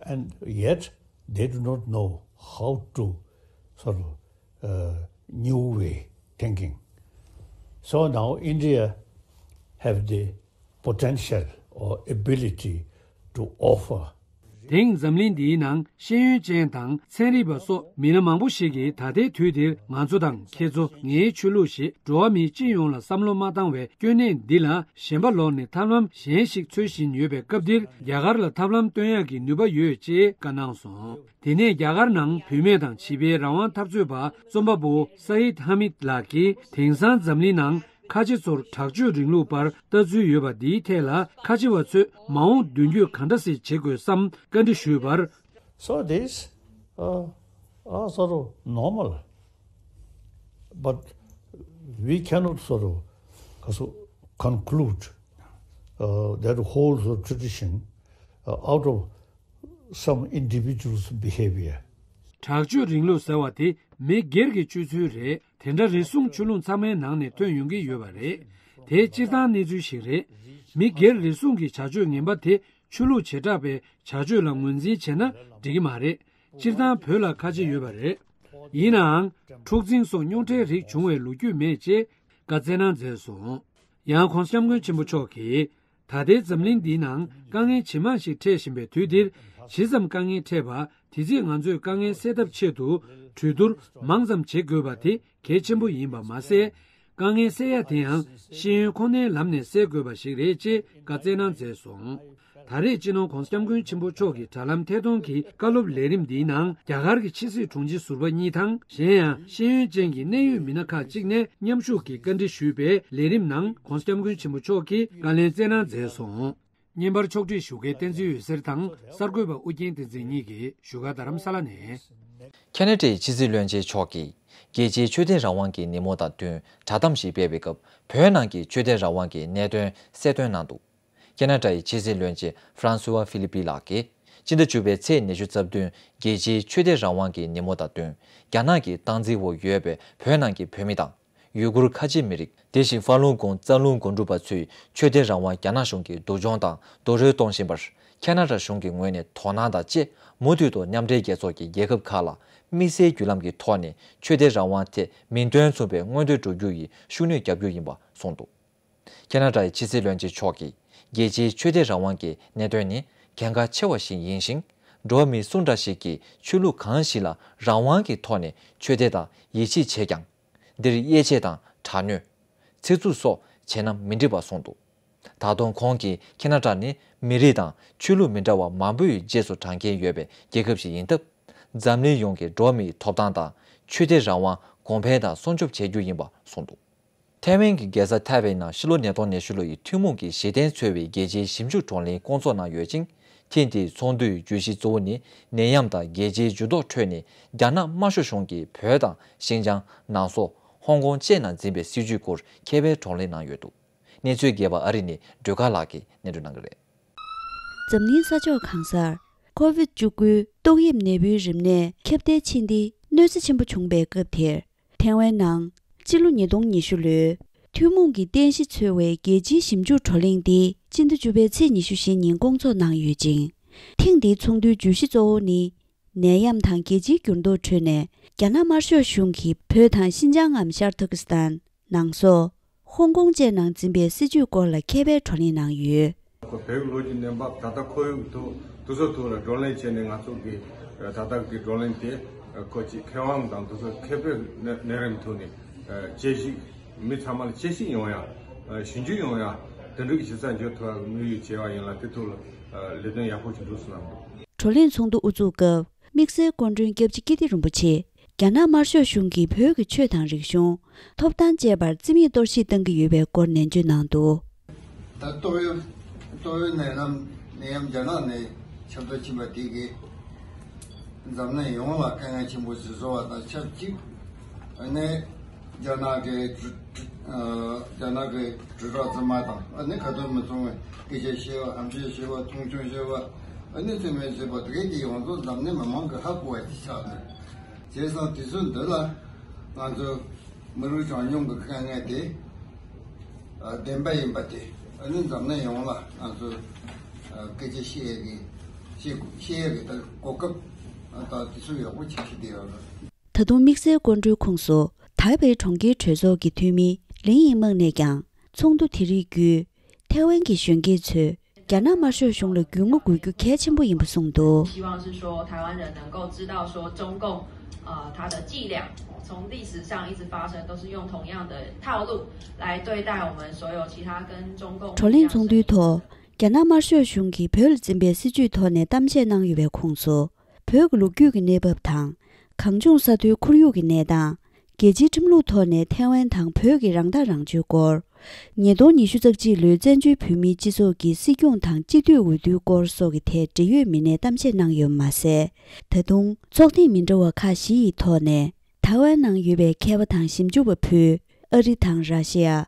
and yet they do not know how to sort of uh, new way thinking. So now India have the potential or ability to offer དེང་འཛམ་གླིང་འདིའི་ནང་ཤེས་ཡོན་ཅན་དང་ཚན་རིག་པ་སོགས་མི་སྣ་མང་པོ་ཞིག་གིས་ད་ལྟའི་དུས་འདིར་ང་ཚོ་དང་ཁྱེད་ཚོ་ངའི་ཆོས་ལུགས་ཞེས་འགྲོ་བ་མི་སྤྱི་ཡོངས་ལ་བསམ་བློ་མ་བཏང་བའི་སྐྱོན་གནད་འདི་ལ་ཞེན་པ་ལོག་ནས་ཐབས་ལམ་གཞན་ཞིག་འཚོལ་བཞིན་ཡོད་པའི་སྐབས་འདིར་རྒྱ་གར་ལ་ཐབས་ལམ་སྟོན་ཡག་གི་ནུས་པ་ཡོད་ཅེས་བཀའ་གནང་སོང་། དེ་ནས་རྒྱ་གར་ནང་བུད་མེད་དང་བྱིས་པའི་རང་དབང་འཐབ་རྩོད་པ་རྩོམ་པ་པོ་སཱ་ཡིད་ཧ་མིད་ལགས་ཀྱིས་དེང་སང་འཛམ་གླིང་ནང་ཁ་ཆེ་ཚོར་དྲག་སྤྱོད་རིང་ལུགས་པར་ལྟ་ཚུལ་ཡོད་པ་འདིའི་ཐད་ལ་ཁ་ཆེ་བ་ཚོས་མ་འོངས་མདུན་སྐྱོད་གང་འདྲ་ཞིག་བྱེད་དགོས་སམ་བཀའ་འདྲི་ཞུས་པར། So these uh, are sort of normal, but we cannot sort of conclude uh, that whole sort of tradition uh, out of some individual's behavior. དྲག་སྤྱོད་རིང་ལུགས་ཟེར་བ་དེ་མི་སྒེར་གྱི་སྤྱོད་ཚུལ་རེད། དེ་འདྲ་རེ་ཟུང་ཆོས་ལུགས་ཚང་མའི་ནང་ནས་ཐོན་ཡོང་གི་ཡོད་པ་རེད། དེ་སྤྱིར་བཏང་གནས་ཚུལ་ཞིག་རེད། མི་སྒེར་རེ་ཟུང་གི་བྱ་སྤྱོད་ངན་པ་དེ་ཆོས་ལུགས་བྱེ་བྲག་པའི་བྱ་སྤྱོད་ལ་ངོས་འཛིན་བྱས་ན་འགྲིག་གི་མ་རེད། སྤྱིར་བཏང་བོད་ལ་ཁ་ཆེ་ཡོད་པ་རེད། ཡིན་ནའང་། འཁྲུག་འཛིང་སོགས་རྙོག་དྲའི་རིགས་བྱུང་བའི་ལོ་རྒྱུས་མེད་ཅེས་བཀའ་སྩལ་གནང་མཛད་སོང་། ཡང་ྋགོང་ས་ྋསྐྱབས་མགོན་ཆེན་པོ་མཆོག་གིས། ད་ལྟའི་འཛམ་གླིང་འདིའི་ནང་དཀའ་ངལ་ཇི་མང་ཞིག་འཕྲད་བཞིན་པའི་དུས་འདིར། ཇི་ཙམ་དཀའ་ངལ་འཕྲད་པ། དེ་ཚེ་ང་ཚོས་དཀའ་ངལ་སེལ་ཐབས་ཆེད་དུ་གྲོས་བསྡུར་མང་ཙམ་བྱེད་དགོས་པ་དེ་གལ་ཆེན་པོ་ཡིན་པ་མ་ཟད། དཀའ་ངལ་སེལ་ཡ་དེ་ཡང་ཤེས་ཡོན་ཁོ་ནའི་ལམ་ནས་སེལ་དགོས་པ་ཞིག་རེད་ཅེས་བཀའ་སྩལ་གནང་མཛད་སོང་། ད་རེས་སྤྱི་ནོར་ྋགོང་ས་ྋསྐྱབས་མགོན་ཆེན་པོ་མཆོག་གི་དྲ་ལམ་ཐད་གཏོང་གི་བཀའ་སློབ་ལས་རིམ་འདིའི་ནང་རྒྱ་གར་གྱི་ཕྱི་སྲིད་དྲུང་ཆེ་ཟུར་པ་གཉིས་དང་། གཞན་ཡང་ཤེས་ཡོན་ཅན་གྱི་གནད་ཡོད་མི་སྣ་ཁག་ཅིག་ནས་མཉམ་ཞུགས་ཀྱིས་བཀའ་འདྲི་ཞུས་པའི་ལས་རིམ་ནང་ྋགོང་ས་ྋསྐྱབས་མགོན་ཆེན་པོ་མཆོག་གིས་བཀའ་ལན་སྩལ་གནང་མཛད་སོང་། བརྙན་པར་ཕྱོགས་སྒྲིག་ཞུ་མཁན་བསྟན་འཛིན་འོད་ཟེར་དང་གསར་འགོད་པ་ཨུ་རྒྱན་བསྟན་འཛིན་གཉིས་ཀྱིས་བཞུགས་སྒར་རྡ་རམ་ས་ལ་ནས། ཁེ་ན་ཌའི་ཕྱི་སྲིད་བློན་ཆེན་མཆོག་གིས་རྒྱལ་སྤྱིའི་ཆོས་དད་རང་དབང་གི་ཉིན་མོ་དང་བསྟུན་བསྒྲགས་གཏམ་ཞིག་སྤེལ་བའི་སྐབས། བོད་ནང་གི་ཆོས་དད་རང་དབང་གི་གནད་དོན་གསལ་སྟོན་གནང་འདུག། ཁེ་ན་ཌའི་ཕྱི་སྲིད་བློན་ཆེན་ཧྥ་རན་སུ་ཝ་ཧྥི་ལི་པི་ལགས་ཀྱིས། སྤྱི་ཟླ་བཅུ་པའི་ཚེས་ཉི་ཤུ་རྩ་བདུན་རྒྱལ་སྤྱིའི་ཆོས་དད་རང་དབང་གི་ཉིན་མོ་དང་བསྟུན། རྒྱ་ནག་གི་སྟངས་འཛིན་འོག་ཡོད་པའི་བོད་ནང་གི་བོད་མི་དང་། ཡུ་གུར་ཁ་ཆེ་མི་རིགས། དེ་བཞིན་ཧྥ་ལུང་གོང་རྩ་རླུང་སྒོ་འགྲམ་པ་ཚོའི་ཆོས་དད་རང་དབང་རྒྱ་ནག་གཞུང་གིས་སྡུག་སྦྱོང་དང་རྡོག་རོལ་གཏོང་བཞིན་པར། ཁེ་ན་ཌ་གཞུང་གི་ངོས་ནས་དོ་སྣང་དང་བཅས། མུ་མཐུད་དུ་མཉམ་འབྲེལ་རྒྱལ་ཚོགས་ཀྱི་རྒྱལ་ཁབ་ཁག་ལ་དམིགས་བསལ་བརྒྱུད་ལམ་གྱི་ཐོག་ནས་ཆོས་དད་རང་དབང་ཐད་མིང་དོན་མཚུངས་པའི་མངོན་འདོད་བསྒྲུབ་རྒྱུ་ཡི་ཤུགས་སྣོན་རྒྱག་རྒྱུ་ཡིན་པ་གསུངས་འདུག། ཁེ་ན་ཌ་ཡི་ཕྱི་སྲིད་བློན་ཆེན་མཆོག་གིས། རྒྱལ་སྤྱིའི་ཆོས་དད་རང་དབང་གི་གནད་དོན་ནི་གལ་འགངས་ཆེ་བ་ཞིག་ཡིན་ཞིང་། འགྲོ་བ་མིའི་སུ་འདྲ་ཞིག་གིས་ཆོས་ལུགས་གང་ཞིག་ལ་རང་དབང་གི་ཐོག་ནས་ཆོས་དད་དང་ཡིད་ཆེས་བྱས་ཀྱང་། འདིར་དབྱེ་འབྱེད་དང་དྲག་གནོན། ཚིག་རྩུབ་སོགས་བྱས་ན་མི་འགྲིག་པ་གསུངས་འདུག་ད་དུང་ཁོང་གིས་ཁེ་ན་ཌ་ནི་མི་རིགས་དང་ཆོས་ལུགས་མི་འདྲ་བ་མང་པོའི་རྗེས་སུ་འབྲང་མཁན་ཡོད་པའི་རྒྱལ་ཁབ་ཞིག་ཡིན་སྟབས། འཛམ་གླིང་ཡོངས་ཀྱི་འགྲོ་བ་མིའི་ཐོབ་ཐང་དང་ཆོས་དད་རང་དབང་གོང་འཕེལ་དང་སྲུང་སྐྱོབ་བྱེད་རྒྱུ་ཡིན་པ་གསུངས་འདུག་ཐའེ་ཝན་གྱི་རྒྱལ་ས་ཐའེ་པེའི་ནང་ཕྱི་ལོ་ཉིས་སྟོང་ཉི་ཤུ་ལོ་ཡི་ཐུན་མོང་གི་གཞི་རྟེན་འཚོལ་བའི་རྒྱལ་སྤྱིའི་ཞིབ་འཇུག་བགྲོ་གླེང་བསྐོང་ཚོགས་གནང་ཡོད་ཅིང་། ཐེངས་འདིའི་ཚོགས་འདུའི་བརྗོད་གཞི་གཙོ་བོ་ནི་ནད་ཡམས་དང་རྒྱལ་སྤྱིའི་འགྱུར་ལྡོག་ཁྲོད་ནས་རྒྱ་ནག་དམར་ཤོག་གཞུང་གིས་བོད་དང་ཤིན་ཅང་། ནང་སོག་ཧོང་ཀོང་བཅས་ནང་འཛིན་པའི་སྲིད་བྱུས་སྐོར་མཁས་པའི་བགྲོ་གླེང་གནང་ཡོད་འདུག་གནས་ཚུལ་རྒྱས་པ་ཨ་རི་ནས་སྒྲོལ་དཀར་ལགས་ཀྱིས་སྙན་སྒྲོན་གནང་གི་རེད། འཛམ་གླིང་ས་ཕྱོགས་གང་སར་ཀོ་ཝིད་བཅུ་དགུའི་ཏོག་དབྱིབས་ནད་འབུའི་རིམས་ནད་ཁྱབ་གདལ་ཕྱིན་ཏེ་གནོད་འཚེ་ཆེན་པོ་བྱུང་པའི་སྐབས་དེར། ཐའེ་ཝན་ནང་སྤྱི་ལོ་ཉིས་སྟོང་ཉི་ཤུ་ལོའི་ཐུན་མོང་གི་རྟེན་གཞི་འཚོལ་བའི་རྒྱལ་སྤྱིའི་ཞིབ་འཇུག་བགྲོ་གླེང་འདི་སྤྱི་ཟླ་བཅུ་པའི་ཚེས་ཉི་ཤུ་བཞི་ཉིན་བསྐོང་ཚོགས་གནང་ཡོད་ཅིང་། ཐེངས་འདིའི་ཚོགས་འདུའི་བརྗོད་གཞི་གཙོ་བོ་ནི། ནད་ཡམས་དང་རྒྱལ་སྤྱིའི་འགྱུར་ལྡོག་ཁྲོད་ནས་རྒྱ་ནག་དམར་ཤོག་གཞུང་གིས་བོད་དང་ཤིན་ཅང་ངམ་ཤར་ཏུར་ཀི་སི་ཐན། ནང་སོག་ཧོང་ཀོང་བཅས་ནང་འཛིན་པའི་སྲིད་བྱུས་སྐོར་ལ་མཁས་པའི་བགྲོ་གླེང་གནང་ཡོད། ཁོ་བོད་ཀྱི་ལོ་རྒྱུས་གནས་བབ་ད་ལྟ་ཁོར་ཡུག་ཐོག་དེ་ཚོ་ཐོག་ལ་བགྲོ་གླེང་བྱས་ནས། ང་ཚོ་གི་ད་ལྟ་གི་བགྲོ་གླེང་དེ་ཁོ་ཅིག་མཁས་དབང་དང་དེ་ཚོ་མཁས་པའི་གནས་གནས་རིམ་ཐོག་ནས་དཔྱད་ཞིབ། མི་ཚང་མ་ལ་དཔྱད་ཞིབ་ཡོང་ཡ། ཞིབ་འཇུག་ཡོང་ཡ། དེ་འདྲ་གི་ཞིབ་ཚགས་འཇོག་ཐུབ་ཡ་གི་དམིགས་ཡུལ་བྱས་པ་ཡིན་ལ། དེ་ཐོག་ལ་ལས་དོན་ཡག་པོ་ཞིག་འགྲོ་སོང་ལབ་འདུག་བགྲོ་གླེང་ཚོགས་འདུ་དབུ་འཛུགས་སྐབས། དམིགས་བསལ་སྐུ་མགྲོན་སྐྱབས་རྗེ་ཀིརྟི་རིན་པོ་ཆེས་རྒྱ་ནག་དམར་ཤོག་གཞུང་གིས་བོད་ཀྱི་ཆོས་དང་རིག་གཞུང་། ཐོབ་ཐང་བཅས་པར་རྩིས་མེད་གཏོར་བཤིག་བཏང་གི་ཡོད་པའི་སྐོར་ནན་བརྗོད་གནང་འདུག་ད་ཏོག་དབྱིབས་ཏོག་དབྱིབས་ནད་ཡམས་ནད་ཡམས་རྒྱ་ནག་ནས་ཁྱབ་གདལ་ཕྱིན་པ་དེ་གིས་འཛམ་གླིང་ཡོངས་ལ་དཀའ་ངལ་ཆེན་པོ་ཞིག་བཟོ་བ་དང་ཆབས་ཅིག་ཨ་ནི་རྒྱ་ནག་གི་གྲུ་གྲུ་ཨ་རྒྱ་ནག་གི་གྲུ་ཁྲག་རྫུན་མ་དང་། ཨ་ནི་ཁ་ཏོན་མི་ཚང་བའི་སྐད་ཆ་བཤད་པ། ཧམ་བཤད་བཤད་པ། མཐོང་ཆུང་བཤད་པ། ཨ་ནི་རྩིས་མེད་བྱེད་པ་དེ་གས་ཀྱིས་ང་ཚོ་འཛམ་གླིང་མི་མང་གི་ཧ་གོ་བ་ཅིག་ཆགས་འདུག་བྱས་ཙང་དུས་ཚོད་འདི་ལ་ང་ཚོ་མི་རིགས་གྲངས་ཉུང་གི་དཀའ་ངལ་དེ་ཨ་བདེན་པ་ཡིན་པ་དེ། ཨ་ནི་འཛམ་གླིང་ཡོངས་ལ་ང་ཚོ་ཨ་སྐད་ཆ་བཤད་ཡས་ཀྱི་བཤད་བཤད་ཡས་ཀྱི་ད་གོ་སྐབས་ཨ་ད་དུས་ཚོད་ཡག་པོ་ཅིག་ཞིག་བསྡད་ཡོད་རེད། ད་དུང་དམིགས་བསལ་སྐུ་མགྲོན་ཁོངས་སུ་ཐའེ་པེ་གྲོང་ཁྱེར་གྲོས་ཚོགས་ཀྱི་འཐུས་མི་ལིན་ཡིང་མེང་ནས་ཀྱང་ཚོགས་འདུ་དེ་རིགས་བརྒྱུད་ཐའེ་ཝན་གྱི་གཞོན་སྐྱེས་ཚོས་རྒྱ་ནག་དམར་ཤོག་གཞུང་ལ་རྒྱུས་མངའ་དགོས་རྒྱུ་གལ་ཆེན་པོ་ཡིན་པ་གསུངས་འདུག 希望是说台湾人能够知道说中共，呃，它的伎俩从历史上一直发生，都是用同样的套路来对待我们所有其他跟中共 བགྲོ་གླེང་ཚོགས་འདུའི་ཐོག་རྒྱ་ནག་དམར་ཤོག་གཞུང་གིས་བོད་ལ་འཛིན་པའི་སྲིད་བྱུས་ཐོག་ནས་གཏམ་བཤད་གནང་ཡོད་པའི་ཁོངས་སུ། བོད་ཀྱི་ལོ་རྒྱུས་ཀྱི་གནས་བབ་དང་། གངས་ལྗོངས་ས་མཐོའི་ཁོར་ཡུག་གི་གནས་སྟངས། རྒྱལ་སྤྱིའི་ཁྲིམས་ལུགས་ཐོག་ནས་ཐའེ་ཝན་དང་བོད་ཀྱི་རང་ཐག་རང་གཅོད་སྐོར། ཉིས་སྟོང་ཉི་ཤུ་རྩ་གཅིག་ལོའི་བཙན་བྱོལ་བོད་མིའི་སྤྱི་ཚོགས་ཀྱི་སྲིད་སྐྱོང་དང་སྤྱི་འཐུས་འོས་བསྡུའི་སྐོར་སོགས་ཀྱི་ཐད་འབྲེལ་ཡོད་མི་སྣས་གཏམ་བཤད་གནང་ཡོད་མ་ཟད། ད་དུང་ཚོགས་ཐེངས་མི་འདྲ་བ་ཁག་བཞི་ཡི་ཐོག་ནས་ཐའེ་ཝན་ནང་ཡོད་པའི་མཁས་པ་དང་ཞིབ་འཇུག་པ་ཕུད་ཨ་རི་དང་ར་ཤི་ཡ།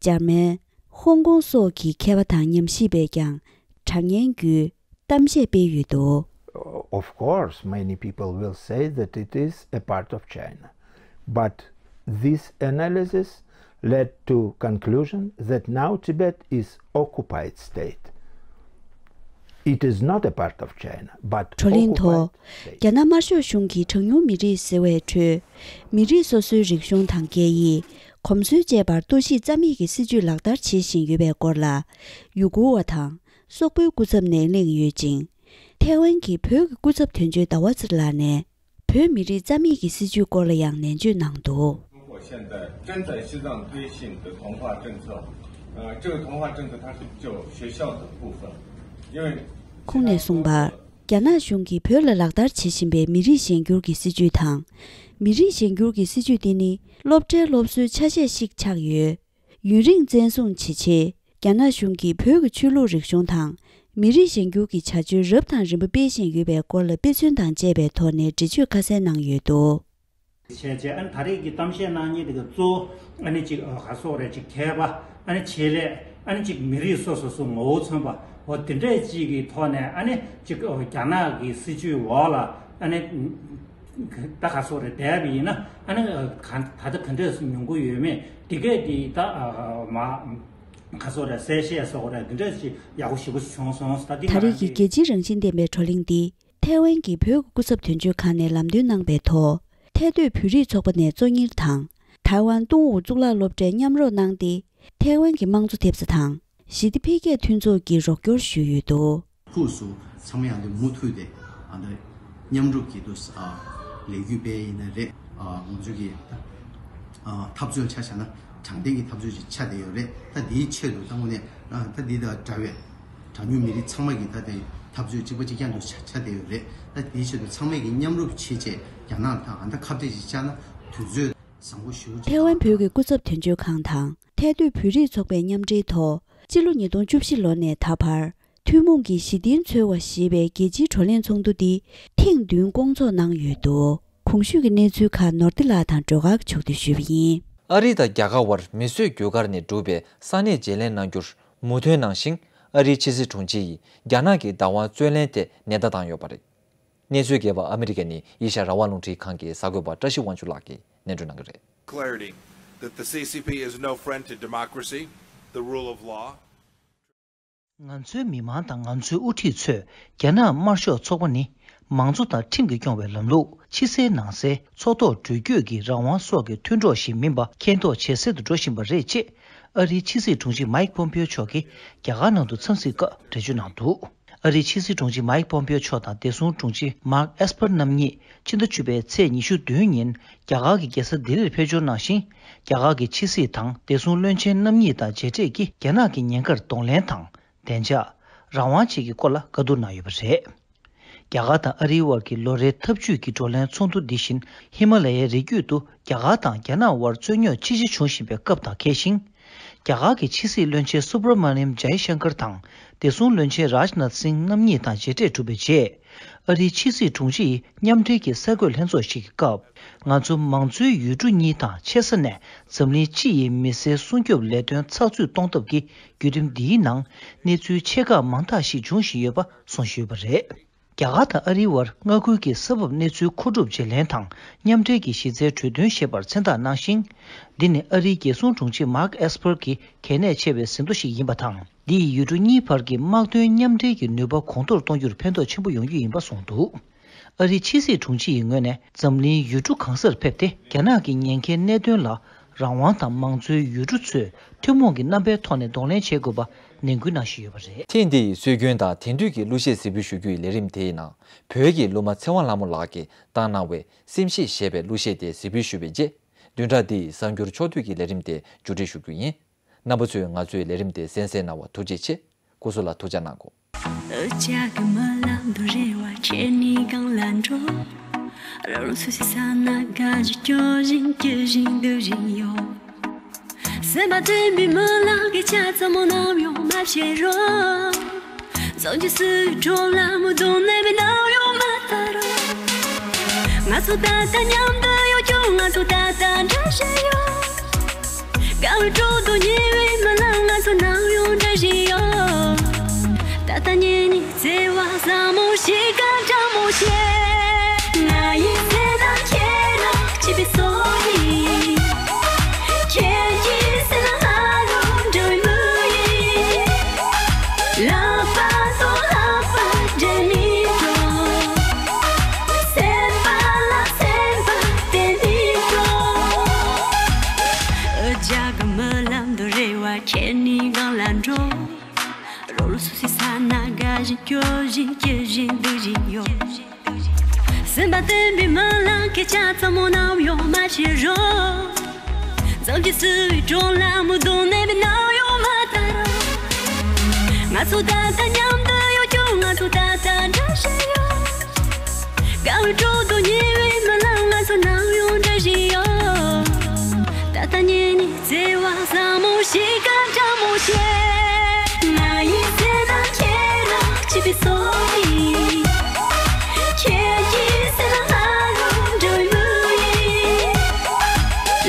འཇར་མན། ཧོང་ཀོང་སོགས་ཀྱི་མཁས་པ་དང་ཉམས་ཞིབ་པས་ཀྱང་དྲ་བརྙན་བརྒྱུད་གཏམ་བཤད་སྤེལ་ཡོད་འདུག Of course, many people will say that it is a part of China. But this analysis led to conclusion that now Tibet is occupied state. It is not a part of China, but བགྲོ་གླེང་ཐོག occupied state. རྒྱ་ནག་དམར་ཤོག་གཞུང་གིས་གྲངས་ཉུང་མི་རིགས་ཟེར་བའི་ཁྲོད། མི་རིགས་སོ་སོའི་རིག་གཞུང་དང་སྐད་ཡིག་གོམས་སྲོལ་བཅས་པར་གཏོར་བཤིག་རྩ་མེད་ཀྱི་སྲིད་བྱུས་ལག་བསྟར་བྱེད་བཞིན་ཡོད་པའི་སྐོར་ལ། ཡུ་གུར་བ་དང་སོག་པོའི་སྐུ་ཚབ་ནས་གླེང་ཡོད་ཅིང་། ཐའེ་ཝན་གྱི་བོད་ཀྱི་སྐུ་ཚབ་དོན་གཅོད་ཟླ་བ་ཚེ་རིང་ལགས་ནས། བོད་མི་རིགས་རྩ་མེད་ཀྱི་སྲིད་བྱུས་སྐོར་ལ་ཡང་ནན་བརྗོད་གནང་འདུག中国现在正在西藏推行的同化政策，呃，这个同化政策它是只有学校的部分，因为 ཁོང་ནས་གསུངས་པར། རྒྱ་ནག་གཞུང་གིས་བོད་ལ་ལག་བསྟར་བྱེད་བཞིན་པའི་མི་རིགས་གཞན་འགྱུར་གྱི་སྲིད་བྱུས་དང་། མི་རིགས་གཞན་འགྱུར་གྱི་སྲིད་བྱུས་དེ་ནི་སློབ་གྲྭའི་སློབ་གསོའི་ཆ་ཤས་ཤིག་ཆགས་ཡོད། ཡུན་རིང་བཙན་བཟུང་བྱེད་ཆེད། རྒྱ་ནག་གཞུང་གིས་བོད་ཀྱི་ཆོས་ལུགས་རིག་གཞུང་དང་། མི་རིགས་གཞན་འགྱུར་གྱི་བྱ་སྤྱོད་རབ་དང་རིམ་པ་སྤེལ་བཞིན་ཡོད་པའི་སྐོར་ལ་དཔེ་མཚོན་དང་བཅས་པའི་ཐོག་ནས་འགྲེལ་བརྗོད་ཁ་གསལ་གནང་ཡོད་འདུག་བྱས་རྗེས་ཨ་ནི་ད་རེས་ཀྱི་གཏམ་བཤད་གནང་མཁན་དེ་ག་གཙོ་བོ་ཨ་ནི་ཅིག་ག་སོག་རེད། ཅིག་མཁས་པ། ཨ་ནི་ཆེད་ལས། ཨ་ནི་ཅིག་མི་རིགས་སོ་སོ་སོ་ངོ་བོ་མཚོན་པ། འོ་དེ་འདྲས་ཅིག་གི་ཐོག་ནས་ཨ་ནི་ཅིག་རྒྱ་ནག་གི་སྲིད་བྱུས་འོག་ལ་ཨ་ནི་ད་ག་སོག་རེད། བསྡད་པ་ཡིན་ན་ཨ་ནི་ག་ད་ལྟ་ག་འདྲས་སུ་མྱོང་གི་ཡོད་མེད་དེ་གས་དེ་ད་མ་ག་སོག་རེད། གསལ་བཤད་སོགས་རེད། དེ་འདྲས་ཅིག་ཡག་པོ་ཞེ་པོ་བྱུང་སོང་། ད་འདི་ད་རེས་ཀྱི་རྒྱལ་སྤྱིའི་རང་བཞིན་ལྡན་པའི་བགྲོ་གླེང་འདི། ཐའེ་ཝན་གྱི་བོད་ཀྱི་སྐུ་ཚབ་དོན་གཅོད་ཁང་ནས་ལམ་སྟོན་གནང་པའི་ཐོག་ཐའེ་སྡོད་བོད་རིགས་ཚོགས་པ་ནས་གཙོ་གཉེར་དང་། ཐའེ་ཝན་ཏུང་ཝུའུ་གཙུག་ལག་སློབ་གྲྭས་མཉམ་རོགས་གནང་སྟེ། ཐའེ་ཝན་གྱི་དམངས་གཙོ་ཐེབས་རྩ་དང་། ཞི་བདེ་འཕེལ་རྒྱས་མཐུན་ཚོགས་ཀྱིས་རོགས་སྐྱོར་ཞུས་ཡོད་འདུག་ཕུགས་སུ་ཚང་མ་ཡང་དེ་མུ་མཐུད་དེ་ མཉམ་རུབ་ཀྱི་དུ་ལས་འགུལ་སྤེལ་ཡིན་ན་རེད། ང་ཚོ་གི་འཐབ་རྩོད་ཆ་བཞག་ན་དྲང་བདེན་གྱི་འཐབ་རྩོད་ཅིག་ཆགས་བསྡད་ཡོད་རེད། ད་འདིའི་ཆེད་དུ་ད་དངོས་གནས་ད་འདི་དང་འདྲ་བའི་གྲངས་ཉུང་མི་རིགས་ཚང་མ་གི་ད་ལྟའི་འཐབ་རྩོད་གཅིག་པ་གཅིག་རྐྱང་དུ་ཆགས་བསྡད་ཡོད་རེད། ད་འདིའི་ཆེད་དུ་ཚང་མས་ཀྱི་མཉམ་རུབ་བྱེད་ཆེད་རྒྱ་ནག་ལ་ད་ཨ་ད་ཁ་གཏད་ཅིག་བཅག་ན་དུས་ཚོད་བཟང་པོ་ཞེ་པོ་ཅིག་ཐའེ་ཝན་བོད་ཀྱི་སྐུ་ཚབ་དོན་གཅོད་ཁང་དང་ཐའེ་སྡོད་བོད་རིགས་ཚོགས་པའི་མཉམ་འབྲེལ་ཐོག་སྤྱི་ལོ་ཉིས་སྟོང་བཅུ་བཞི་ལོ་ནས་ད་བར་ཐུན་མོང་གི་ཞི་བདེའི་འཚོ་བ་ཞེས་པའི་རྒྱལ་སྤྱིའི་བགྲོ་གླེང་ཚོགས་འདུ་འདི་ཐེངས་བདུན་བསྐོང་ཚོགས་གནང་ཡོད་འདུག་གོང་ཞུས་ཀྱི་གནས་ཚུལ་ཁག་ནོར་བདེ་ལགས་དང་སྒྲོལ་དཀར་མཆོག་གིས་ཞུས་པ་ཡིན། ཨ་རི་དང་རྒྱ་གར་བར་མིས་བཟོས་རྒྱུ་སྐར་ནས་གྲུབ་པའི་ས་གནས་བརྗེ་ལེན་གནང་རྒྱུར་མོས་མཐུན་གནང་ཞིང་། ཨ་རིའི་ཕྱི་སྲིད་དྲུང་ཆེ་ཡིས་རྒྱ་ནག་གི་བདག་དབང་རྩོད་ལེན་ཐད་ནན་བརྡ་བཏང་ཡོད་པ་རེད། གནས་ཚུལ་རྒྱས་པ་ཨ་མི་རི་ཀ་ནས་ཨེ་ཤ་ཡ་རང་དབང་རླུང་འཕྲིན་ཁང་གི་གསར་འགོད་པ་བཀྲ་ཤིས་དབང་ཕྱུག་ལགས་ཀྱིས་སྙན་སྒྲོན་གནང་གི་རེད། Clarity that the C C P is no friend to democracy, the rule of law. ང་ཚོའི་མི་མང་དང་ང་ཚོའི་དབུ་ཁྲིད་ཚོས་རྒྱ་ནག་དམར་ཤོག་ཚོགས་པ་ནི་མང་གཙོ་དང་ཁྲིམས་ཀྱིས་སྐྱོང་བའི་ལམ་ལུགས། ཕྱི་གསལ་ནང་གསལ་ཚོགས་ཐོག་འགྲུལ་སྐྱོད་ཀྱི་རང་དབང་སོགས་ཀྱི་མཐུན་གྲོགས་ཤིག་མིན་པ་མཁྱེན་རྟོགས་ཇེ་གསལ་དུ་འགྲོ་བཞིན་པ་རེད་ཅེས་ཨ་རིའི་ཕྱི་སྲིད་དྲུང་ཆེ་མའིག་པོམ་པེའོ་མཆོག་གིས་རྒྱ་གར་ནང་དུ་འཚམས་གཟིགས་སྐབས་འགྲེལ་བརྗོད་གནང་འདུག་ཨ་རིའི་ཕྱི་སྲིད་དྲུང་ཆེ་མའིག་པོམ་པེའོ་མཆོག་དང་བདེ་སྲུང་དྲུང་ཆེ་མཱརྐ་ཨེས་པར་རྣམ་གཉིས་ཕྱི་ཟླ་བཅུ་པའི་ཚེས་ཉི་ཤུ་བདུན་ཉིན་རྒྱ་གར་གྱི་རྒྱལ་ས་ལྡི་ལིར་ཕེབས་འབྱོར་གནང་ཞིང་། རྒྱ་གར་གྱི་ཕྱི་སྲིད་དང་བདེ་སྲུང་བློན་ཆེན་རྣམ་གཉིས་དང་མཇལ་འཕྲད་ཀྱིས་རྒྱ་ནག་གི་ཉེན་ཁར་གདོང་ལེན་དང་། བདེ་འཇགས། རང་དབང་བཅས་ཀྱི་སྐོར་ལ་བཀའ་བསྡུར་གནང་ཡོད་པ་རེད། རྒྱ་གར་དང་ཨ་རིའི་དབར་གྱི་ལོ་རེའི་འཐབ་ཇུས་ཀྱི་བགྲོ་གླེང་ཚོགས་འདུ་འདི་བཞིན་ཧི་མ་ལ་ཡའི་རི་རྒྱུད་དུ་རྒྱ་གར་དང་རྒྱ་ནག་དབར་རྩོད་རྙོག་ཆེ་ཆེ་བྱུང་བཞིན་པའི་སྐབས་དང་འཁེལ་ཞིང་། རྒྱ་གར་གྱི་ཕྱི་སྲིད་བློན་ཆེན་སུ་བྷ་ར་མ་ནིམ་ཇའི་ཤང་ཀར་དང་བདེ་སྲུང་བློན་ཆེན་རཱཇ་ནཱཐ་སིང་རྣམ་གཉིས་དང་མཇལ་འཕྲད་གྲུབ་པའི་རྗེས། ཨ་རིའི་ཕྱི་སྲིད་དྲུང་ཆེ་ཡིས་མཉམ་འབྲེལ་གྱི་གསར་འགོད་ལྷན་ཚོགས་ཤིག་གི་སྐབས། ང་ཚོ་མང་གཙོའི་ཡུལ་གྲུ་གཉིས་དང་ཆེ་ས་ནས་འཛམ་གླིང་སྤྱི་ཡི་མི་སེར་སྲུང་སྐྱོབ་ལས་དོན་ཚགས་ཚུད་གཏོང་ཐབས་ཀྱི་བརྒྱུད་རིམ་འདིའི་ནང་གནས་ཚུལ་ཆེ་ཁག་མང་དག་ཞིག་འབྱུང་བཞིན་ཡོད་པ་གསུངས་བཞིན་ཡོད་པ་རེད། རྒྱ་གར་དང་ཨ་རིའི་དབར་མངའ་ཁུལ་གྱི་ས་བབ་གནས་ཚུལ་མཁོ་སྒྲུབ་བརྗེ་ལེན་དང་མཉམ་འབྲེལ་གྱི་གཞི་རྩའི་གྲོས་མཐུན་ཞེས་པར་མཚན་རྟགས་གནང་ཞིང་། འདི་ནི་ཨ་རིའི་རྒྱལ་སྲུང་དྲུང་ཆེ་མཱརྐ་ཨེས་པར་གྱི་གལ་གནད་ཆེ་བའི་ཟིན་ཐོ་ཞིག་ཡིན་པ་དང་། འདི་ཡིས་ཡུལ་གྲུ་གཉིས་བར་གྱི་དམག་དོན་མཉམ་འབྲེལ་གྱི་ནུས་པ་གོང་མཐོར་གཏོང་རྒྱུར་ཕན་ཐོགས་ཆེན་པོ་ཡོང་རྒྱུ་ཡིན་པ་གསུངས་འདུག་ཨ་རིའི་ཕྱི་སྲིད་དྲུང་ཆེ་ཡི་ངོས་ནས་འཛམ་གླིང་ཡུལ་གྲུ་གང་སར་ཕེབས་ཏེ་རྒྱ་ནག་གི་ཉེན་ཁའི་གནད་དོན་ལ་རང་དབང་དང་མང་གཙོའི་ཡུལ་གྲུ་ཚོས་ཐུན་མོང་གི་རྣམ་པའི་ཐོག་ནས་གདོང་ལེན་བྱེད་དགོས་པ་ནན་སྐུལ་གནང་བཞིན་ཡོད་པ་རེད། ཐེངས་འདིའི་སྲོལ་རྒྱུན་དང་དེང་དུས་ཀྱི་གླུ་གཞས་གཟིགས་འབུལ་ཞུ་རྒྱུའི་ལས་རིམ་དེའི་ནང་བོད་ཀྱི་གླུ་མ་ཚེ་དབང་ལྷ་མོ་ལགས་ཀྱིས་བཏང་གནང་བའི་སེམས་གཤིས་ཞེས་པའི་གླུ་གཞས་དེ་གཟིགས་འབུལ་ཞུས་པའི་རྗེས། བདུན་ཕྲག་འདིའི་གསར་འགྱུར་ཕྱོགས་བསྡུས་ཀྱི་ལས་རིམ་དེ་མཇུག་སྒྲིལ་ཞུ་རྒྱུ་ཡིན། རྣམ་པ་ཚོས་ང་ཚོའི་ལས་རིམ་དེ་གསན་གཟིགས་གནང་བར་ཐུགས་རྗེ་ཆེ། སྐུ་གཟུགས་ལ་ཐུགས་ཅག་གནང་གོ། འུ་ཅག་གི་རྨི་ལམ་དུ་རེ་བ་ཁྱེར་ནས་གང་ལ་འགྲོ། རང་རང་སོ་སོའི་ས་ན་དགའ་བཞིན་སྐྱོ་བཞིན་སྐྱིད་བཞིན་སྡུག་བཞིན་ཡོད། སེམས་པ་བདེན་པའི་རྨི་ལམ་སྐད་ཆ་ཙམ་མོ་ནམ་ཡང་མ་བཤད་རོགས། གཙང་ཆུ་སུ་གྲོང་ལ་མུ་དུང་ནས་མི་ནམ་ཡང་མ་ལྟ་རོགས། ང་ཚོ་ད་ལྟ་མཉམ་དུ་ཡོད་ཀྱང་ང་ཚོ་ད་ལྟ་འདྲ་བྱས་ཡོད། དགའ་བའི་སྤྲོ་བོ་ཉེ་བའི་རྨི་ལམ་ང་ཚོ་ནམ་ཡང་འདྲ་བཞིན་ཡོད། ད་ལྟ་ཉལ་ནས་བརྩེ་བ་ཟབ་མོ་ཞིག་ག་འདྲ་མོ་བྱེད། ང་ཡི་སེམས་ནང་ཁྱེད་རང་གཅིག་པའི་སོ་ཡིན། ཁྱེད་ཀྱི་སེམས་ལ་ང་རང་འདྲ་བའི་མི་ཡིན། ལག་པ་དང་ལག་པ་སྦྲེལ་ནས་འགྲོ། སེམས་པ་ལ་སེམས་པ་བརྟེན་ནས་འགྲོ། འུ་ཅག་གི་རྨི་ལམ་དུ་རེ་བ་ཁྱེར་ནས་གང་ལ་འགྲོ། རང་རང་སོ་སོའི་ས་ན་དགའ་བཞིན་སྐྱོ་བཞིན་སྐྱིད་བཞིན་སྡུག་བཞིན་ཡོད། སེམས་པ་བདེན་པའི་རྨི་ལམ་སྐད་ཆ་ཙམ་མོ་ནམ་ཡང་མ་བཤད་རོགས། གཙང་ཆུ་སུ་ཡི་གྲོང་ལ་མུ་དུང་ནས་མི་ནམ་ཡང་མ་ལྟ་རོགས། ང་ཚོ་ད་ལྟ་མཉམ་དུ་ཡོད་ཀྱང་ང་ཚོ་ད་ལྟ་འདྲ་བྱས་ཡོད། དགའ་བའི་སྤྲོ་བོ་ཉེ་བའི་རྨི་ལམ་ང་ཚོ་ནམ་ཡང་འདྲ་བཞིན་ཡོད། ད་ལྟ་ཉལ་ནས་བརྩེ་བ་ཟབ་མོ་ཞིག་ག་འདྲ་མོ་བྱེད། ང་ཡི་སེམས་ནང་ཁྱེད་རང་གཅིག་པའི་སོ་ཡིན། ཁྱེད་ཀྱི་སེམས་ལ་ང་རང་འདྲ་བའི་མི་ཡིན།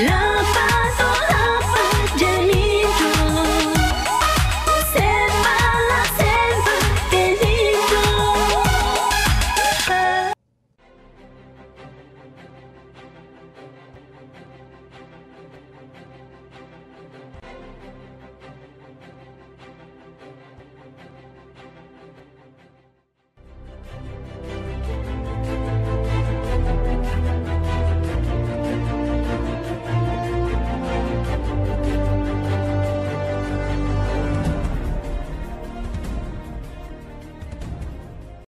ལག་པ་དང་ལག་པ་སྦྲེལ་ནས་འགྲོ། སེམས་པ་ལ་སེམས་པ་བརྟེན་ནས་འགྲོ།